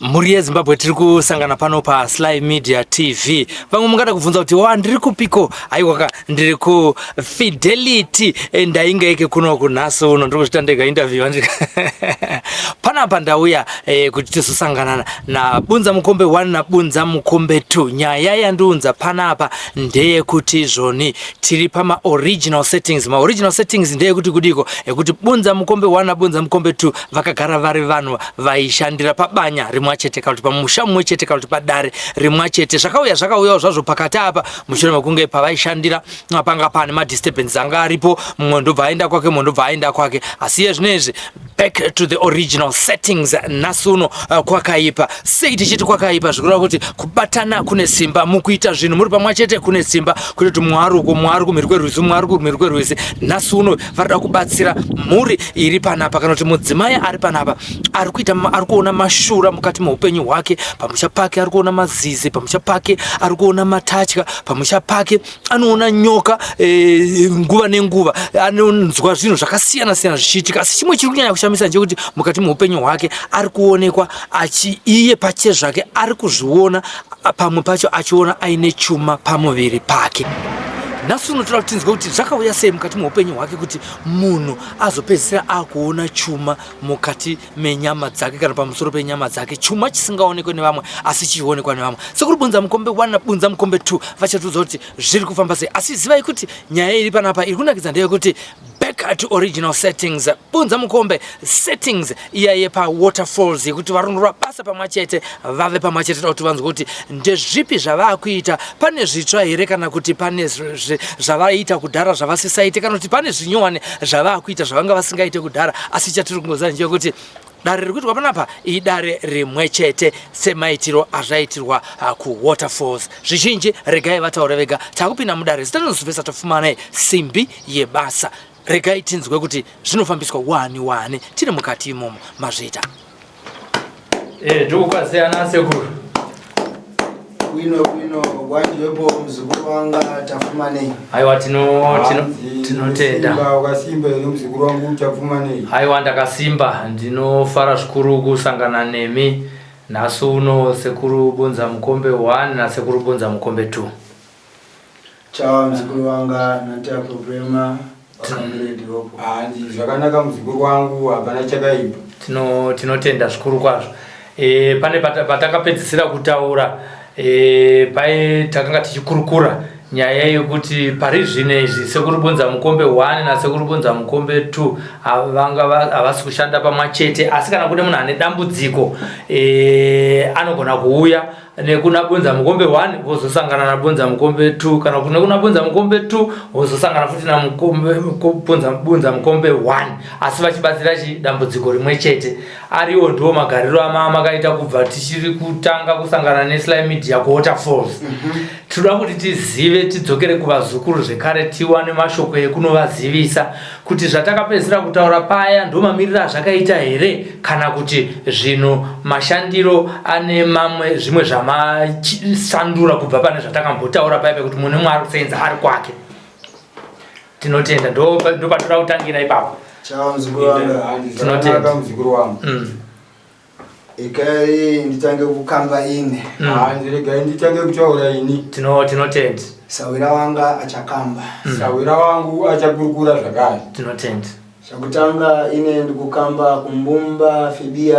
Mhuri yeZimbabwe, tiri kusangana pano paSly Media TV. Vamwe mungada kubvunza kuti wa ndiri kupiko? Aiwaka, ndiri kuFidelity. Ndainge ike kuno nhasi uno ndiri kuzvita ndega interview panapa. Ndauya kuti tizosangana naBunza Mukombe 1 naBunza Mukombe 2. Nyaya yandiunza panapa ndeyekuti zvoni tiri pamaoriginal settings. Maoriginal settings ndeyekuti kudiko ekuti Bunza Mukombe 1 naBunza Mukombe 2 vakagara vari vanhu vaishandira pabanya rimwe chete, kana kuti pamusha mumwe chete, kana kuti padare rimwe chete. Zvakauyawo zvazvo pakati apa mushure mekunge pavaishandira panga pane madisturbance anga aripo, mumwe ndobva aenda kwake, mumwe ndobva aenda kwake. Asi iye zvinezvi back to the original settings. Nhasi uno kwakaipa sei? Tichiti kwakaipa, zvikureva kuti kubatana kune simba mukuita zvinhu muri pamwe chete, kune simba kwete kuti mumwe ari uko, mumwe ari kumhiri kwerwizi, mumwe ari kumhiri kwerwizi. Nhasi uno varida kubatsira mhuri iri panapa, kana kuti mudzimai ari panapa ari kuita, ari kuona mashura mukati meupenyu hwake. Pamusha pake ari kuona mazizi, pamusha pake ari kuona matatya, pamusha pake anoona nyoka nguva nenguva, anonzwa zvinhu zvakasiyana siyana zvichiitika. Asi chimwe chiri kunyanya kushamisa ndechekuti mukati meupenyu hwake ari kuonekwa achi iye pache zvake ari kuzviona, pamwe pacho achiona aine chuma pamuviri pake. Nhasi unotoda kuti tinzwe kuti zvakauya sei mukati meupenyu hwake kuti munhu azopedzisira akuona chuma mukati menyama dzake, kana pamusoro penyama dzake, chuma chisingaonekwe nevamwe asi chichionekwa nevamwe. Sekuri Bunza Mukombe 1 naBunza Mukombe 2 vachatiudza kuti zviri kufamba sei. Asi zivai kuti nyaya iri panapa iri kunakidza ndeyekuti back to original settings, Bunza Mukombe settings iya yepaWaterfalls, yekuti varondorwa basa pamwe chete, vave pamwe chete. Kuti vanzwe kuti ndezvipi zvavaakuita, pane zvitsva here, kana kuti pane zvavaiita kudhara zvavasisaite, kana kuti pane zvinyowani zvavaakuita zvavanga vasingaite kudhara. Asi chatiri kungoziva ndechekuti dare riri kuitwa panapa idare rimwe chete semaitiro azvaitirwa kuWaterfalls. Zvizhinji regai vataure vega. Takupinda mudare, zita rinozofesa Tafumanai, simbi yebasa. Regai tinzwe kuti zvinofambiswa wani wani tiri mukati imomo. Mazviita. Ndikukwaziyana sekuru. Bwino bwino, wanjiwepo muzukuru wanga Tafumanei. Aiwa, tinotenda. Simba, wakasimba here muzukuru wangu Tafumanei? Aiwa, ndakasimba. Ndinofara zvikuru kusangana nemi nhasi uno, sekuru Bunza Mukombe 1 nasekuru Bunza Mukombe 2. Chawa muzukuru wanga, natia problema wakambirediopo. Handi zvakanaka muzukuru wangu, hapana chakaipa. Tinotenda zvikuru kwazvo. Pane patakapedzisira kutaura pai takanga tichikurukura nyaya yekuti pari zvino izvi sekuru Bunza Mukombe 1 nasekuru Bunza Mukombe 2 vanga havasi kushanda pamwe chete. Asi kana kune munhu ane dambudziko anogona kuuya nekuna Bunza Mukombe 1, vozosangana naBunza Mukombe 2, kana kune kuna Bunza Mukombe 2, vozosangana futi naBunza Mukombe 1, asi vachibatsira chi dambudziko rimwe chete. Ariwo ndiwo magariro amakaita kubva tichiri kutanga kusangana neSly Media kuWaterfalls. Tinoda kuti tizive, tidzokere kuvazukuru zvekare, tiwane mashoko ekunovazivisa kuti zvatakapedzisira kutaura paya ndo mamiriro azvakaita here, kana kuti zvinhu mashandiro ane mamwe zvimwe zvamasandura kubva pane zvatakambotaura paya pekuti mune mwe ari kusenza ari kwake. Tinotenda. Ndo patoda kutangira ipapo. Chawa muzukuru wanga. Handi Tinotenda. zvakanaka muzukuru wangu. Ikai nditange kukamba ine. Handi regai nditange kutaura ini. Tinotenda. Sawira wanga achakamba. Sawira wangu achakurukura zvakare. Tinotenda. Chakutanga ine ndikukamba kumbumba fibia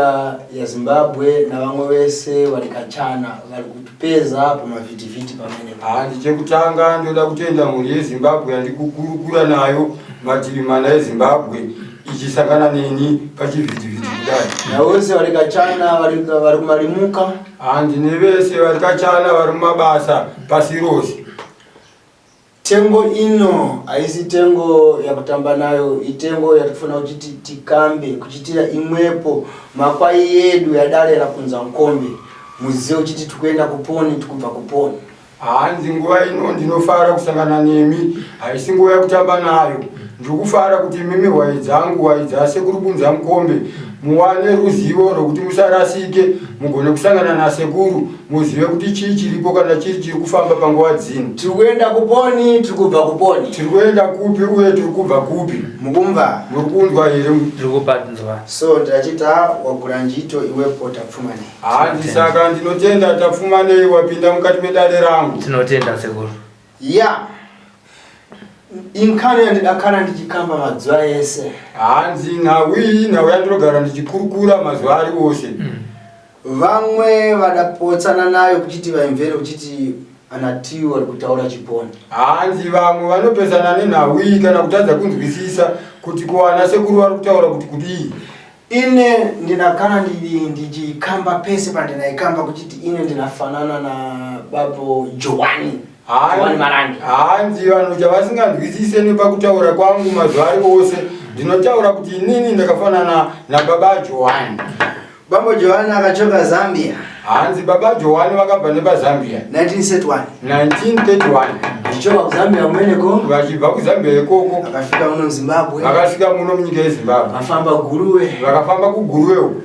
ya Zimbabwe navamwe vese vari kachana vari kutipeza pamavhitivhiti pamene. Handi chekutanga ndoda kutenda mhuri yeZimbabwe yandikukurukura nayo, mativi mana eZimbabwe ichisangana neni pachivhitivhiti kudai. Navose vari kachana vari kumarimuka. Handi nevese vari kachana vari mumabasa pasi rose. Tengo ino haisi tengo yakutamba nayo, itengo yatikufanira kuti tikambe kuchitira imwepo makwai yedu yadarera kunza mukombe, muzive uchiti tikuenda kuponi, tikubva kuponi. Hanzi nguva ino ndinofara kusangana nemi, haisi nguva yekutamba nayo. Ndiri kufara kuti imimi hwai dzangu, hwai dzasekuru Bunza Mukombe. muwane ruzivo rwekuti musarasike mugone kusangana nasekuru muzive kuti chii chiripo kana chii chiri kufamba panguva dzino. Tiri kuenda kuponi, tiri kubva kuponi. Tiri kuenda kupi uye tiri kubva kupi? Mukumva? Muri kunzwa here? Tiri kupanzwa. So ndachita wagura njito iwepo Tapfumanei. Hanzi saka ndinotenda Tapfumanei wapinda mukati medare rangu. Tinotenda sekuru. Ya. Inkano yandidakara ndichikamba mazuva ese. Hanzi nhau iyi nhau yandinogara ndichikurukura mazuva ari ose. Vamwe vadapotsana nayo kuchiti vaimvere kuchiti anatiwo ari kutaura chiponi. Hanzi vamwe vanopesana nenhau iyi kana kutadza kunzwisisa kuti ko ana sekuru vari kutaura kuti kudii. Ine ndinakana ndichikamba pese pandinaikamba kuchiti ine ndinafanana na babo Johani. Johani Marange. Hanzi vanhu chavasinganzwisise nepakutaura kwangu mazuva ari ose ndinotaura kuti inini ndakafanana nababa Johani. Bambo Johani akachoka Zambia. Hanzi baba Johani vakabva nepaZambia. 1931. 1931. Vachichoka kuZambia kumeneko. Vachibva kuZambia ikoko. Vakasvika muno muZimbabwe. Vakasvika muno munyika yeZimbabwe. Vakafamba Guruwe. Vakafamba kuGuruwe uko.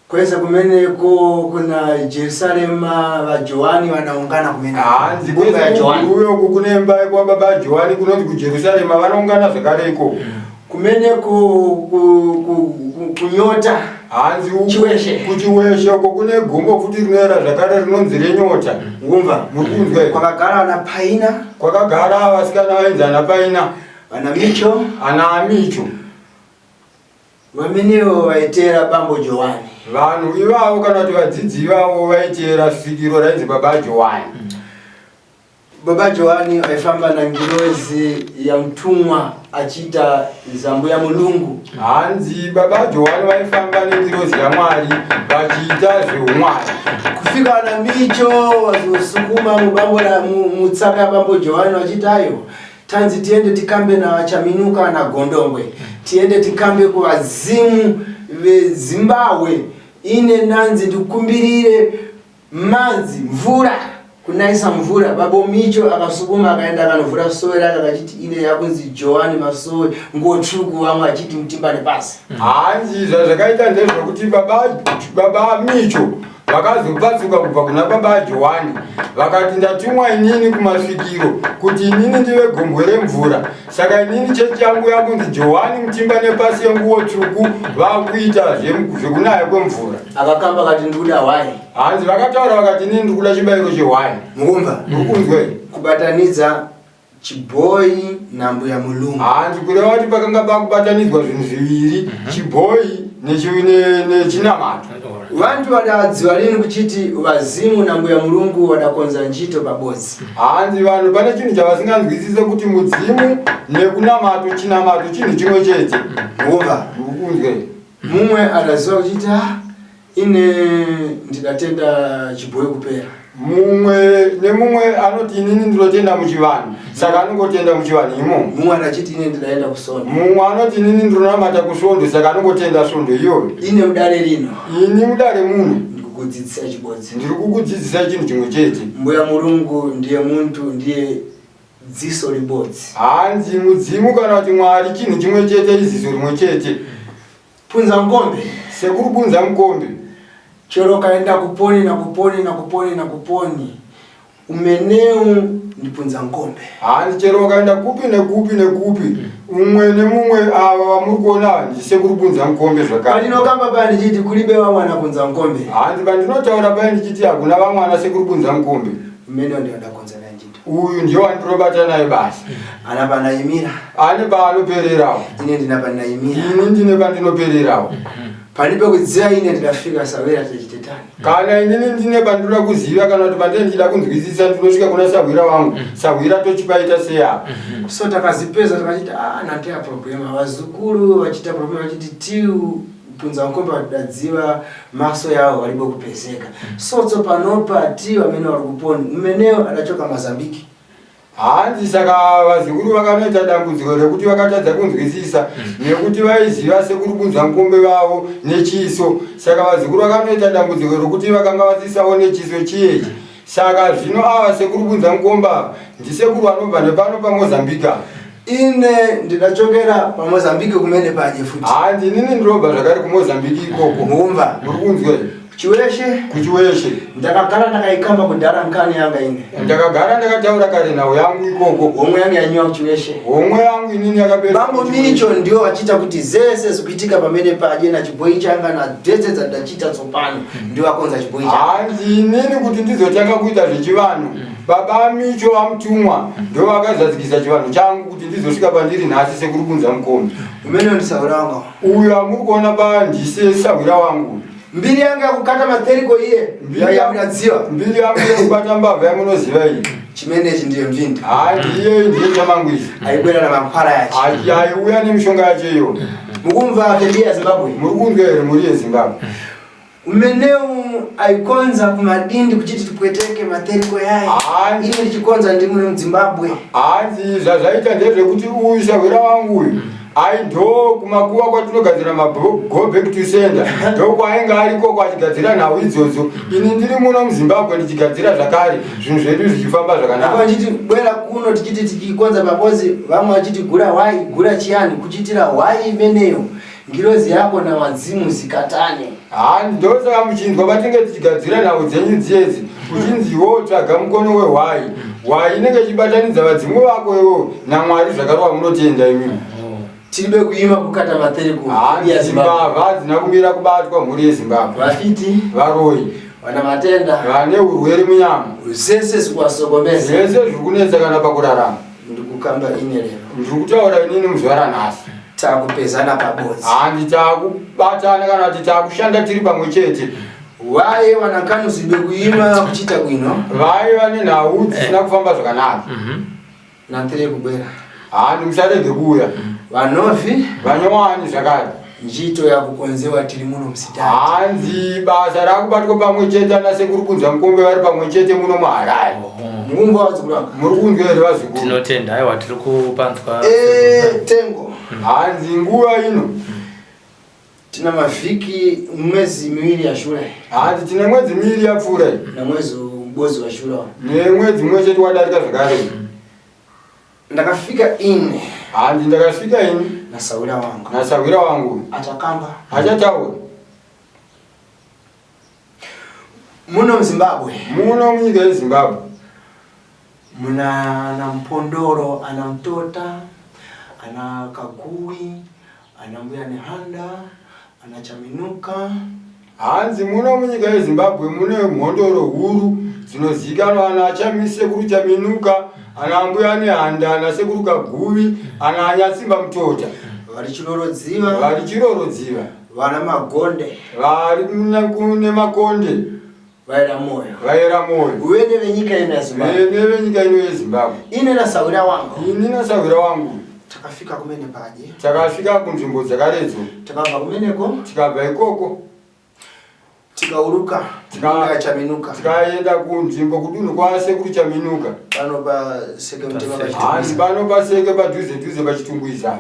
Kwese kumeneko kuna Jerusarema vaJohani vanaungana kumeneko. Hanzi kwese kuGuruwe uko kune imba yekwababa Johani kunonzi kuJerusarema vanoungana zvakare ikoko. Kumeneko kunyota. Hanzi uku kuchiweshe uko kune gombo futi rinoera zvakare rinonzi renyota. Ngumva. Muri kunzwa here? Kwakagara ana Paina. Kwakagara vasikana vainzi ana Paina. Ana Micho. Ana Amicho. Vamenewo vaiteera bambo Johani. Vanhu ivavo kana kuti vadzidzi ivavo vaiteera svikiro rainzi baba Johani. Baba Johani aifamba nangirozi yamutumwa achiita zambu yamulungu. Hanzi baba Johani vaifamba nengirozi yaMwari vachiita zveumwari. Kufika na Micho vazosukuma mubambo mutsaka yabambo Johani vachiti aiwa tanzi tiende tikambe naVaChaminuka naGondombwe tiende tikambe kuvadzimu veZimbabwe ine nanzi ndikumbirire Manzi mvura kunaisa mvura babo Micho akasukuma akaenda akanovhura sowe rake akachiti ine yakunzi Johani Masowe nguo tsvuku vamwe achiti mutimba nepasi. Hanzi zvazvakaita ndezvekuti baba, baba Micho vakazopatsuka kubva kuna baba Johani vakati ndatumwa inini kumasvikiro kuti inini ndive gombwe remvura saka inini chechi yangu yakunzi Johani mutimba nepasi yenguo tsvuku vakuita zvekunaya kwemvura. Akakamba akati ndikuda hwai. Hanzi vakataura vakati inini ndikuda chibayiro chehwai. Mukumva? Mukunzwa here? Kubatanidza chibhoyi nambuya Mulungu. Hanzi kureva kuti pakanga pakubatanidzwa zvinhu zviviri, chibhoyi nechinamato. Vantu vadadziva rini kuchiti vazimu nambuya Mulungu vadakonza ntchito pabodzi. Hanzi vanhu pane chinhu chavasinganzwisise kuti mudzimu nekunamato chinamato chinhu chimwe chete. Mukumva? Mukunzwa here? Mumwe adaziva kuchiti ah, ine ndidatenda chibhoyi kupera. Mumwe nemumwe anoti inini ndinotenda muchivanhu saka anongotenda muchivanhu imomo. Mumwe adachiti ine ndidaenda kusvondo. Mumwe anoti inini ndinonamata kusvondo saka anongotenda svondo iyoyo. Ine mudare rino. Ini mudare muno. Ndikukudzidzisa chibodzi. Ndiri kukudzidzisa chinhu chimwe chete. Mbuya Murungu ndiye muntu ndiye dziso ribodzi. Hanzi mudzimu kana kuti Mwari chinhu chimwe chete iziso rimwe chete. Punza mukombe. Sekuru punza mukombe. Chero ukaenda kuponi nakuponi nakuponi nakuponi umeneu ndipunza mukombe. Hanzi chero ukaenda kupi nekupi nekupi umwe nemumwe ava vamuri kuona ndisekuru punza mukombe zvakare. Pandinokamba paya ndichiti kulibe vamwe ana punza mukombe. Hanzi pandinotaura paya ndichiti hakuna vamwe ana sekuru punza mukombe. Umeneu ndiyo ndakonza naye njito. Uyu ndiye wandinobata naye basa. Ana panaimira. Ane paanopererawo. Ine ndina panaimira. Ini ndine pandinopererawo. Pani pekudziva ine ndinafika sawira tichitetani. Kana inini ndine pandinoda kuziva kana kuti pandine ndichida kunzwisisa ndinosvika kuna sahwira wangu. Sahwira tochipaita sei apa. So takazipedza takachiti ah nanteya problema vazukuru vachiita problema vachiti tiu punza mukombe vatidadziva maso yawo varibo kupezeka. So tsopanopa tiu amene vari kuponi umeneyo adachoka Mazambiki. Hanzi saka vazukuru vakanoita dambudziko rekuti vakatadza kunzwisisa nekuti vaiziva sekuru Bunzankombe vavo nechiso. Saka vazukuru vakanoita dambudziko rekuti vakanga vasisaone chiso chiyechi. Saka zvino ava sekuru Bunzankombe ava ndisekuru vanobva nepano paMozambique apa. Ine ndinachokera paMozambique kumene paje futi. Hanzi inini ndinobva zvakare kuMozambique ikoko. Mukumva. Muri kunzwa here? Chiweshe. Kuchiweshe. Ndakagara ndakaikamba kudhara nkani yanga ine. Ndakagara ndakataura kare nhau yangu ikoko. Homwe yangu yanyiwa kuchiweshe. Homwe yangu inini yakapera. Bambo Micho ndiwo vachiita kuti zese zikuitika pamene paje na chibhoyi changa na dzese dzandachiita tsopano ndiwo akonza chibhoyi changa. Hanzi inini kuti ndizotanga kuita zvechivanhu. Baba Micho vamutumwa ndovakazadzikisa chivanhu changu kuti ndizosvika pandiri nhasi sekuru kunza mukombe. Umene ndisahwira wangu. Uyo amuri kuona pa ndise sahwira wangu. Mbiri yangu yakukata materiko iye. Mbiri yamunadziva. Mbiri yangu yakubata mbavha yamunoziva iyi. Chimenechi ndiye mvindi. Hayi ndiye ndiye chamangwizi. Aibwera na mankwara yacho. Ayi aiuya nemishonga yacho iyo. Mukumva Fedia Zimbabwe. Muri kunzwa here mhuri yeZimbabwe? Umeneu aikonza kumadindi kuchiti tipweteke materiko yaye. Hanzi. Ini ndichikonza ndiri muno muZimbabwe. Hanzi zvazvaita ndezvekuti uyu sahwira wangu uyu ai ndo kumakuva kwatinogadzira mago back to sender ndokwaainge arikoko achigadzira nhau idzodzo ini ndiri muno muzimbabwe ndichigadzira zvakare zvinhu zvedu zvichifamba zvakanaka vachiti bwera kuno tichiti tichikonza pabozi vamwe vachiti gura hwai gura chiyani kuchitira hwai imeneyo Ngirozi yako nawadzimu zikatane. Haa ndosaka muchinzwa patinenge tichigadzira nhau dzenyu dziyedzi uchinzi iwewo tsvaga mukono wehwai hwai inenge ichibatanidza vadzimu vako iwewo namwari zvakare wamunotenda imimi Tiribe kuima kukata mathere ku Haa ya Zimbabwe. mbavha hadzina kumira kubatwa mhuri yezimbabwe Vafiti varoyi vana matenda vane urwere munyama zvese zikuwasokomeza. zvese zviri kunetsa kana pakurarama Ndikukamba ine lero. ndiri kutaura inini muzuva ranhasi Takupezana pabodzi. Handi takubatana kana kuti takushanda tiri pamwe chete. Vaye vanakanuzibe kuima kuchiita bwino. Vaye vane nhau dzisina kufamba zvakanaka. Natire kubwera. Handi musarege kuuya. Vanofi Vanyowani zvakare. Njito yakukonzewa tiri muno musitati. Hanzi basa rakubatwa pamwe chete ana sekuru kunzwa mukombe vari pamwe chete muno muHarare. Mukumva vazukuru vangu. Muri kunzwa here vazukuru? Tinotenda aiwa tiri kupanzwa. Eh, tengo. Hanzi nguva ino. Tina mavhiki mwezi miwiri yashure. Hanzi tine mwedzi miwiri yapfuura iyi. Na mwezi mbozi washure. Nemwedzi mumwe chete wadarika zvakare. Ndakafika ini. Hanzi ndakasvika ini. Nasahwira wangu. Nasahwira wangu. Achakamba. Achataura. Muno muZimbabwe. Muno munyika yeZimbabwe. Muna ana Mpondoro, ana Mtota, ana Kaguwi, ana Mbuya Nehanda, ana Chaminuka. Hanzi muno munyika yeZimbabwe mune mhondoro huru dzinozivikanwa ana Chamisekuru Chaminuka, ana Ambuya Nehanda, ana Sekuru Kaguvi, ana Anyatsimba Mutota. Vari Chirorodziva. Vari Chirorodziva. Vana Magonde. Vari kune Makonde. Vaera Moyo. Vaera Moyo. Vene venyika ino yeZimbabwe. Vene venyika ino yeZimbabwe. Ini nasahwira wangu. Ini nasahwira wangu. Takafika kumene paje. Takasvika kunzvimbo dzakaredzo. Takabva kumeneko. Tikabva ikoko. Tikauruka. Tikachaminuka. Tikaenda kunzvimbo kudunhu kwasekuru Chaminuka. Pano paseke mutema pachitungwiza. Hanzi pano paseke padhuze dhuze pachitungwiza.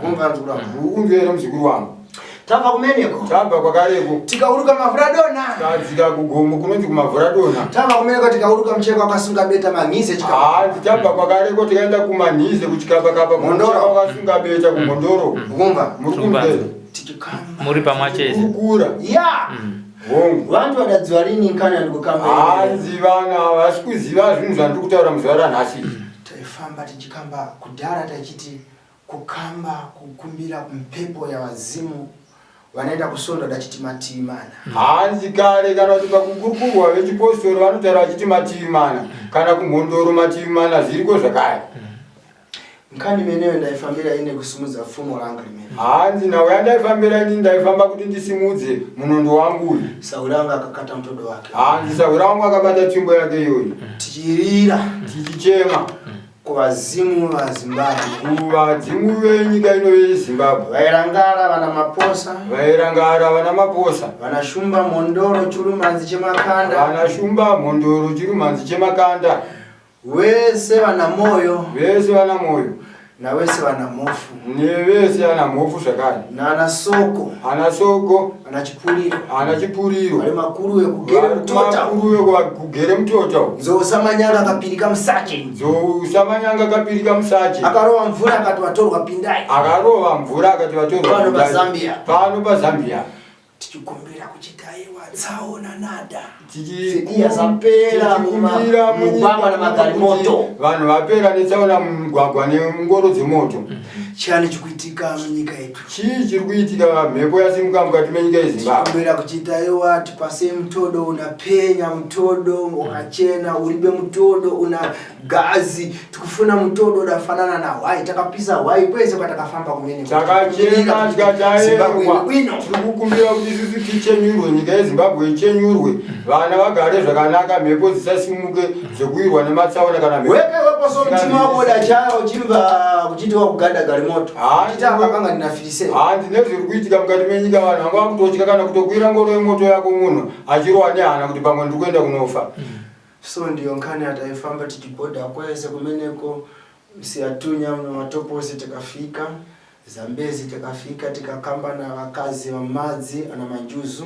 Ukunzwa here muzukuru wangu? Tabva kumeneko. Tabva kwakareko. Tikauruka mavhuradona. Tikadzika kugomo kunonzi kumavhuradona. Tabva kumeneko tikauruka mucheka wakasunga beta manhize chikapa. Hanzi tabva kwakareko tikaenda kumanhize kuchikapa kapa Mhondoro. wakasunga beta kumhondoro. Ukumva? Muri kunzwa? Tichikamba. Muri pamwe chete. Kurukura. Ya. Hongu. Vantu vadadziwa rini kana ndikukamba. Hanzi vana havasi kuziva zvinhu zvandiri kutaura muzuva ranhasi. Taifamba tichikamba kudhara tachiti Kukamba kukumbira mhepo yavadzimu vanoenda kusondo dachiti mativi mana. Hanzi kare kana kuti pakukurukurwa vechipostori vanotaura vachiti mativi mana kana kumhondoro mativi mana zviriko zvakare. Nkani imeneyo ndaifambira ine kusimudza pfumo ranga rimene. Hanzi nhau yandaifambira ini ndaifamba kuti ndisimudze munondo wangu uyu. Sahwira wangu akakata mutodo wake. Hanzi sahwira wangu akabata tsvimbo yake iyoyi. Tichirira. Tichichema. Kuvadzimu vaZimbabwe. Kuvadzimu venyika ino yeZimbabwe. Vairangara vana Maposa. Vairangara vana Maposa. Vana Shumba Mhondoro Chirumanzi Chemakanda. Vana Shumba Mhondoro Chirumanzi Chemakanda. Vese vana Moyo. Vese vana Moyo. Nawese vana Mhofu. Nevese ana Mhofu zvakare. Nana Soko. Ana Soko. Ana Chipuriro. Ana Chipuriro. Vari makuru ekugere mutota. Makuru ekugere mutota. Nzou Samanyanga akapirika musache. Nzou Samanyanga akapirika musache. Akarova mvura akati vatorwa pindai. Akarova mvura akati vatorwa pindai. Pano paZambia. Pano paZambia. Tichikumbira kuchitaiwa tsaona nada tichikumbira mumugwagwa namagarimoto vanhu vapera netsaona mumugwagwa nengoro dzemoto. Chani chikuitika munyika yedu? Chii chiri kuitika? Mhepo yasimuka mukati menyika yeZimbabwe. Tichikumbira kuchitaiwa tipase mutodo unapenya, mutodo wakachena, uribe mutodo una gazi. Tikufuna mutodo udafanana na hwai. Takapisa hwai kwese kwatakafamba kumene. Takachena tikataerwa. Tiri kukumbira kuti isusu tichenyurwe, nyika yeZimbabwe ichenyurwe, vana vagare zvakanaka, mhepo dzisasimuke dzekuwirwa nematsaona kana mhepo. Weke weposo mutima wako udachaya uchimva kuchiti wakugada garimoto. Uchiti apa panga ndinafirise. Hanzi nezviri kuitika mukati menyika, vanhu vanga vakutotya kana kutokwira ngoro yemoto yako munhu achirohwa nehana kuti pamwe ndiri kuenda kunofa. So ndiyo nkhani yataifamba tichigoda kwese kumeneko Siyatunya Matoposi tikafika Zambezi tikafika tikakamba na vakazi vamadzi ana manjuzu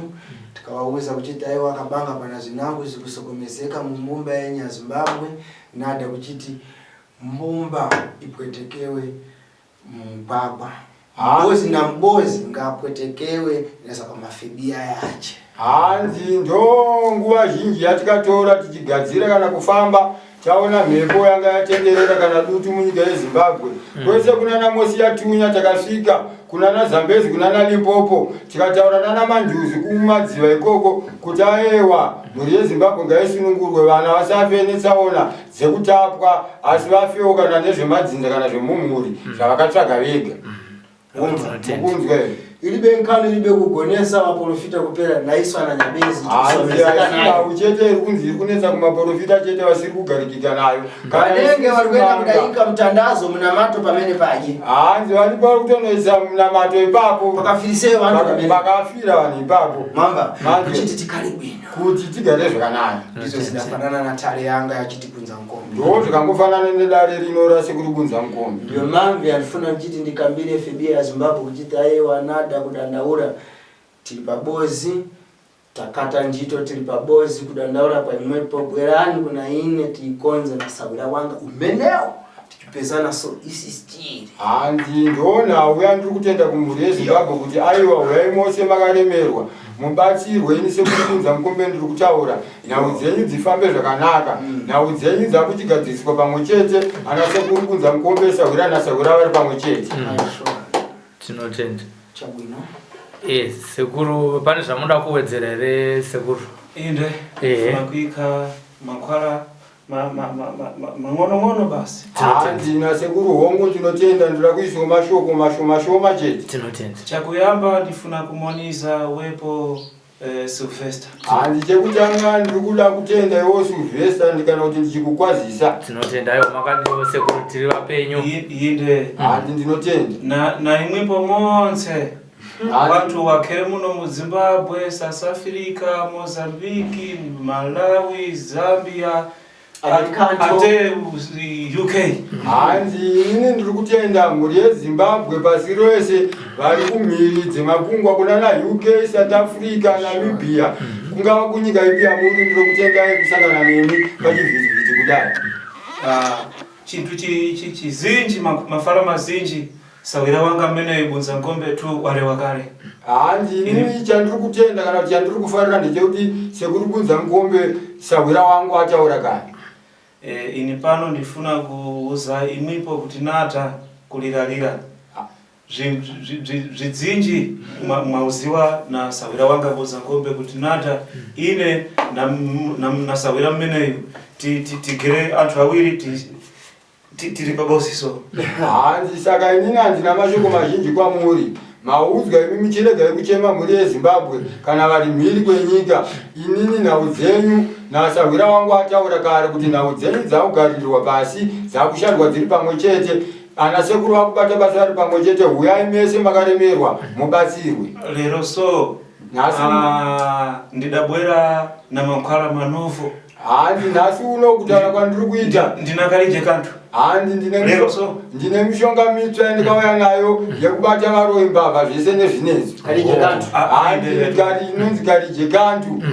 tikavauza kuchiti aiwa akabanga pana zvinangu zvikusokomezeka mumbumba yenyaZimbabwe nada kuchiti mbumba ipwetekewe mumugwagwa mbozi nambozi ngapwetekewe neza pamafebiya yache. Hanzi ndo nguva zhinji yatikatora tichigadzira kana kufamba taona mhepo yanga yatenderera kana dutu munyika yeZimbabwe. Kwese kunana Mosiyatunya takasvika, kunana Zambezi, kunana Limpopo, tikataura nana Manjuzi kumadziva ikoko kuti aewa mhuri yeZimbabwe ngaisunungurwe, vana vasafe netsaona dzekutapwa asi vafewo kana nezvemadzinza kana zvemumhuri zvavakatsvaga vega. Mukunzwa here? Ilibe nkhani ilibe kugonesa vaprofita kupera naiswa na Nyabezi. Hanzi chete iri kunzi iri kunetsa kumaprofita chete vasiri kugarikika nayo. Vanenge vari kuenda kudaika mutandazo munamato pamene paje. Hanzi vari vari kutonoisa munamato ipapo. Pakafirisei vanhu pamene. Pakafira vanhu ipapo. Mamba. Kuchiti tikare bwino. Kuti tigare zvakanaka. Ndizvo zinafanana na tare yanga yachiti kunza mukombe. Ndo zvikangofanana nedare rino rasekuru Bunza Mukombe. Ndiyo mamvi andifuna kuchiti ndikambire FB ya Zimbabwe kuchiti aiwa nada kudandaura tiri pabozi takata njito tiri pabozi kudandaura paimwepo bwerani kuna ine tiikonze nasawira wanga umeneo tichipezana so isistiri. Hanzi ndonhau yandiri kutenda kumhuri yeZimbabwe kuti aiwa huyai mose makaremerwa mubatsirwe ini sekuri Bunza Mukombe ndiri kutaura nhau dzenyu dzifambe zvakanaka, nhau dzenyu dzakuchigadziriswa pamwe chete ana sekuru Bunza Mukombe sahwira nasahwira vari pamwe chete. Tinotenda. Chabwino. Sekuru, pane zvamunoda kuwedzera here sekuru? Inde funa kuika mankhwala mang'onong'ono basi. Hanzi nasekuru hongu ndinotenda, ndoda kuiswa mashoko mashoma shoma chete. Tinotenda. Chakuyamba ndifuna kumoniza wepo Sylvester. Hanzi chekutanga ndiri kuda kutenda iwo Sylvester kana kuti ndichikukwazisa. Tinotenda. Aiwa makadiwo sekuru, tiri vapenyu. Inde. Hanzi ndinotenda. Na imwipo monse vantu wakhere muno muZimbabwe, South Africa, Mozambique, Malawi, Zambia, ate UK. Hanzi inini ndiri kutenda mhuri yeZimbabwe pasi rose vari kumhiri dzemakungwa kunana UK, South Africa, Namibia, kungava kunyika ipi yamuri, ndiri kutendai kusangana nemi pachivhitivhiti kudai. Chinthu chizinji mafala mazinji sawira wanga mmene Bunza Nkombe tu walewa kale. Hanzi inini chandiri kutenda kana kuti chandiri kufarira ndechekuti sekuru Bunza Mukombe sahwira wangu ataura kare. Ini pano ndifuna kuuza imwipo kuti nata kuliralira zvidzinji mwauziwa na sahwira wanga Bunza Nkombe kuti nata ine na sahwira mmeneyu tigere anthu awiri tiri pabosi so. Hanzi saka inini handina mashoko mazhinji kwamuri, maudzwa imi, muchiregai kuchema mhuri yeZimbabwe kana vari mhiri kwenyika. Inini nhau dzenyu nasahwira wangu ataura kare kuti nhau dzenyu dzakugarirwa pasi, dzakushandwa dziri pamwe chete, ana sekuru vakubata basa vari pamwe chete. Huyai mese makaremerwa mubatsirwe. Lero so. Nhasi Ah, ndidabwera na mankhwala manovo. Handi nhasi uno kutaura kwandiri kuita. Ndinakalije kanthu. Handi ndine Lero so. Ndine mishonga mitsva yandikauya nayo yekubata varoyi mbavha zvese nezvinezvi. Kalije kanthu. Handi kari inonzi kalije kanthu.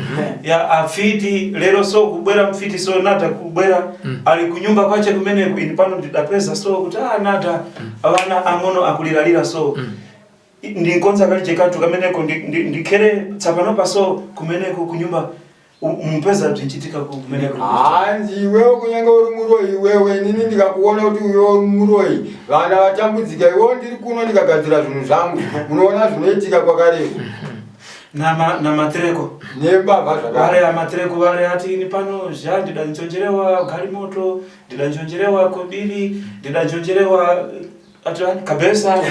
Ya afiti lero so kubwera mfiti so nada kubwera ali kunyumba kwache kumeneku ini pano ndidapeza so kuti ah nada vana ang'ono akuliralira so ndinkonza kalije kanthu kameneko ndikhere tsapano so kumeneko kunyumba mupeza bzinchitika kumeneko. Hanzi iwewe kunyange uri muroyi iwewe inini ndikakuona kuti iwewe uri muroyi vana vatambudzika iwewe ndiri kuno ndikagadzira zvinhu zvangu munoona zvinoitika kwakareko. Namatereko nembavha zvakare. Vale amatereko vale ati ini pano zha ndidanjonjerewa galimoto ndidanjonjerewa kobiri ndidanjonjerewa ati ani kabesa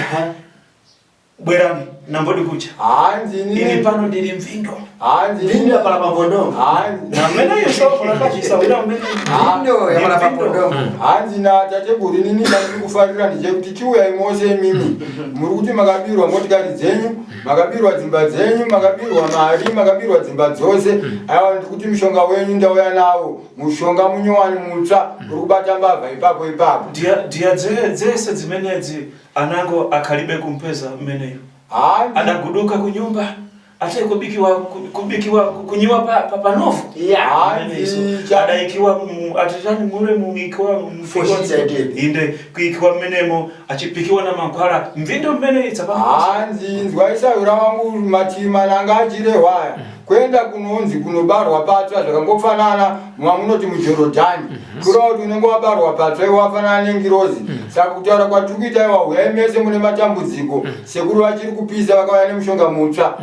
bwerani nambodi kucha. Hanzi ini inini pano ndiri mvindo. Hanzi Mvindo inini yapala pambondongo. Hanzi Nameneyo sokolakachisa wina umene Mvindo yapala pambondongo. Hanzi natateguru inini chandiri kufarira ndechekuti chiuyai mose imimi muri kuti makabirwa motikari dzenyu makabirwa dzimba dzenyu makabirwa mari makabirwa dzimba dzose aiwa ndiri kuti mushonga wenyu ndauya nawo mushonga munyowani mutsva uri kubata mbavha ipapo ipapo. Ndiya dzese dzimenedzi anango akhalibe kumpeza mmeneyo. Hanzi Adaguduka kunyumba ate kubikiwa kubikiwa kunyiwa panovu. Hanzi Adaikiwa atitani mule muikiwa Foshitsa idebe. inde kuikiwa mmenemo achipikiwa na mankhwala mvindo mmene itsapa. Hanzi inzwa isahwira wangu matima nanga achirehwaya kuenda kunonzi kunobarwa patsva zvakangofanana mamunoti muJorodhani kureva kuti unenge wabarwa patsva iwe wafanana nengirozi. Saka kutaura kwatiri kuita iwa huyai mese mune matambudziko sekuru vachiri kupisa vakauya nemushonga mutsva.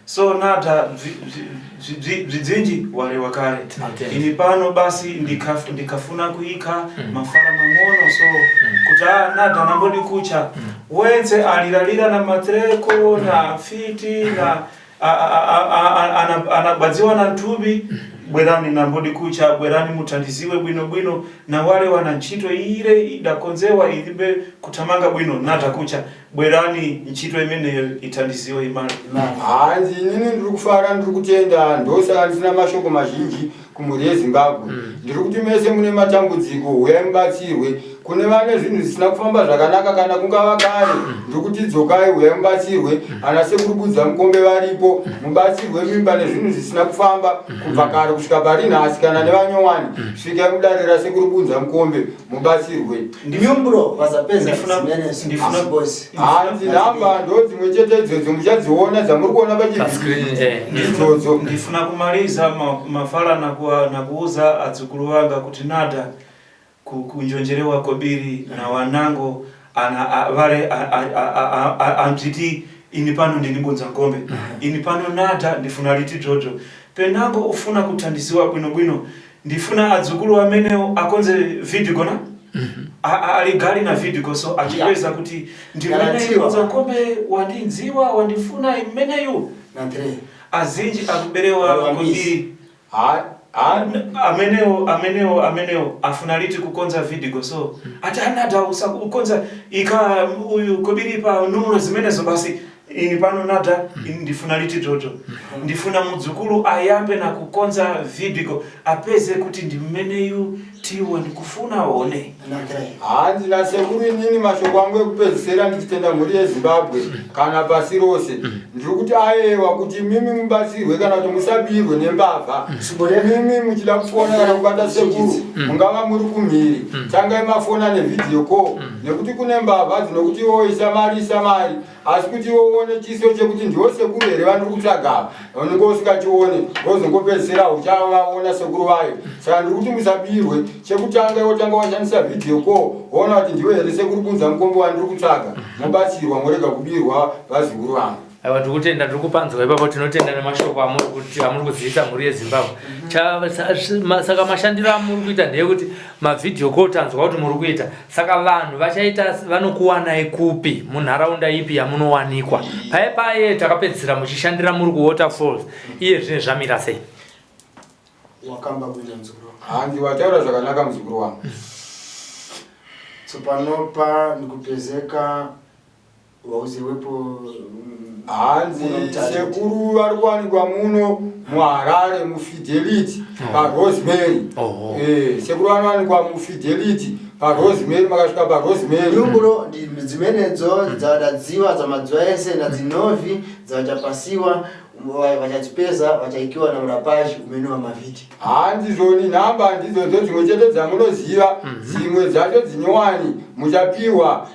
So nada bzidzinji walewa kale. Ini pano basi ndikafuna kuika mafala mang'ono so kuti ah nada nambodi kucha wense aliralira na matreko na fiti na anabadziwa na nthubi bwerani nambodi kucha bwerani muthandiziwe bwino bwino na wale wana ntchito ile idakonzewa ilibe kuthamanga bwino nada kucha bwerani ntchito imeneyo ithandiziwe imali. Hanzi inini ndiri kufara ndiri kutenda ndosaka ndisina mashoko mazhinji kumhuri yeZimbabwe. Ndiri kuti mese mune matambudziko huyai mubatsirwe. Kune vane zvinhu zvisina kufamba zvakanaka kana kungava kare ndiri kuti dzokai huyai mubatsirwe. Ana sekuru Budza Mukombe varipo mubatsirwe mimba nezvinhu zvisina kufamba kubva kare kusvika pari nhasi kana nevanyowani svikai mudare rasekuru Budza Mukombe mubatsirwe. Nyumbro vazapeza zimenezo. Boys. Hanzi nhamba ndo dzimwe chete idzodzo muchadziona dzamuri kuona Pascreen, pachivhidzodzo. Ndifuna kumaliza mafala na kuuza adzukulu wanga kuti nada kunjonjerewa kobiri na wanango ana vale amziti ini pano ndinibunza ngombe ini pano nada ndifuna liti dzvodzvo penango ufuna kuthandisiwa bwinobwino ndifuna adzukulu amenewo akonze video gona aligali na video so achipeza kuti ndimeneyu Garantiwa. bunza ngombe wandinziwa wandifuna imeneyu Na three. azinji akuberewa Wawambisi. kobiri amenewo afuna liti kukonza video so ati anada ukonza ika uyu kobiri pa numulo zimenezo basi ini pano nada ini ndifuna liti dzvodzvo ndifuna mudzukulu ayambe na kukonza video apeze kuti ndimmeneyu tiwa ndikufuna one. Na three. Hanzi nasekuru inini mashoko angu ekupedzisira ndichitenda mhuri yeZimbabwe kana pasi rose ndiri kuti ayewa kuti mimi mubatsirwe kana kuti musabirwe nembavha. Mimi muchida kufona kana kubata sekuru mungava muri kumhiri tangai mafona nevideo call nekuti kune mbavha dzinokuti iwe isa mari isa mari asi kuti iwe uone chiso chekuti ndiwo sekuru here vandiri kutsvaga unenge usikachione wozongopedzisira uchavaona sekuru vayo. Saka ndiri kuti musabirwe chekutanga iwe tanga washandisa video call woona kuti ndiwe here sekuru Bunza Mukombe wandiri kutsvaga mobatsirwa morega kubirwa vazukuru vangu. Aiwa tiri kutenda tiri kupanzwa ipapo tinotenda nemashoko amuri kuziisa mhuri yeZimbabwe. Saka mashandiro amuri kuita ndeyekuti mavideo call tanzwa kuti muri kuita saka vanhu vachaita vanokuwanai kupi munharaunda ipi yamunowanikwa paye paye takapedzisira muchishandira muri kuWaterfalls iye zvine zvamira sei? Wakamba kuita muzukuru wangu. Hanzi wataura zvakanaka muzukuru wangu. Tsopanopa ndikupezeka Wauziwepo mm, Hanzi muno mutare. sekuru vari kuwanikwa muno muHarare muFidelity paRosemary. Oh. Eh, sekuru vanowanikwa muFidelity paRosemary, makasvika paRosemary. Nyungulo ndi zimenedzo dzadadziwa dzamadziwa ese na dzinovi dzavachapasiwa vachadzipeza vachaikiwa na urapashi umene wa mavhiti. Handizvoni nhamba ndidzodzo dzimwe chete dzamunoziva, dzimwe dzacho dzinyowani muchapiwa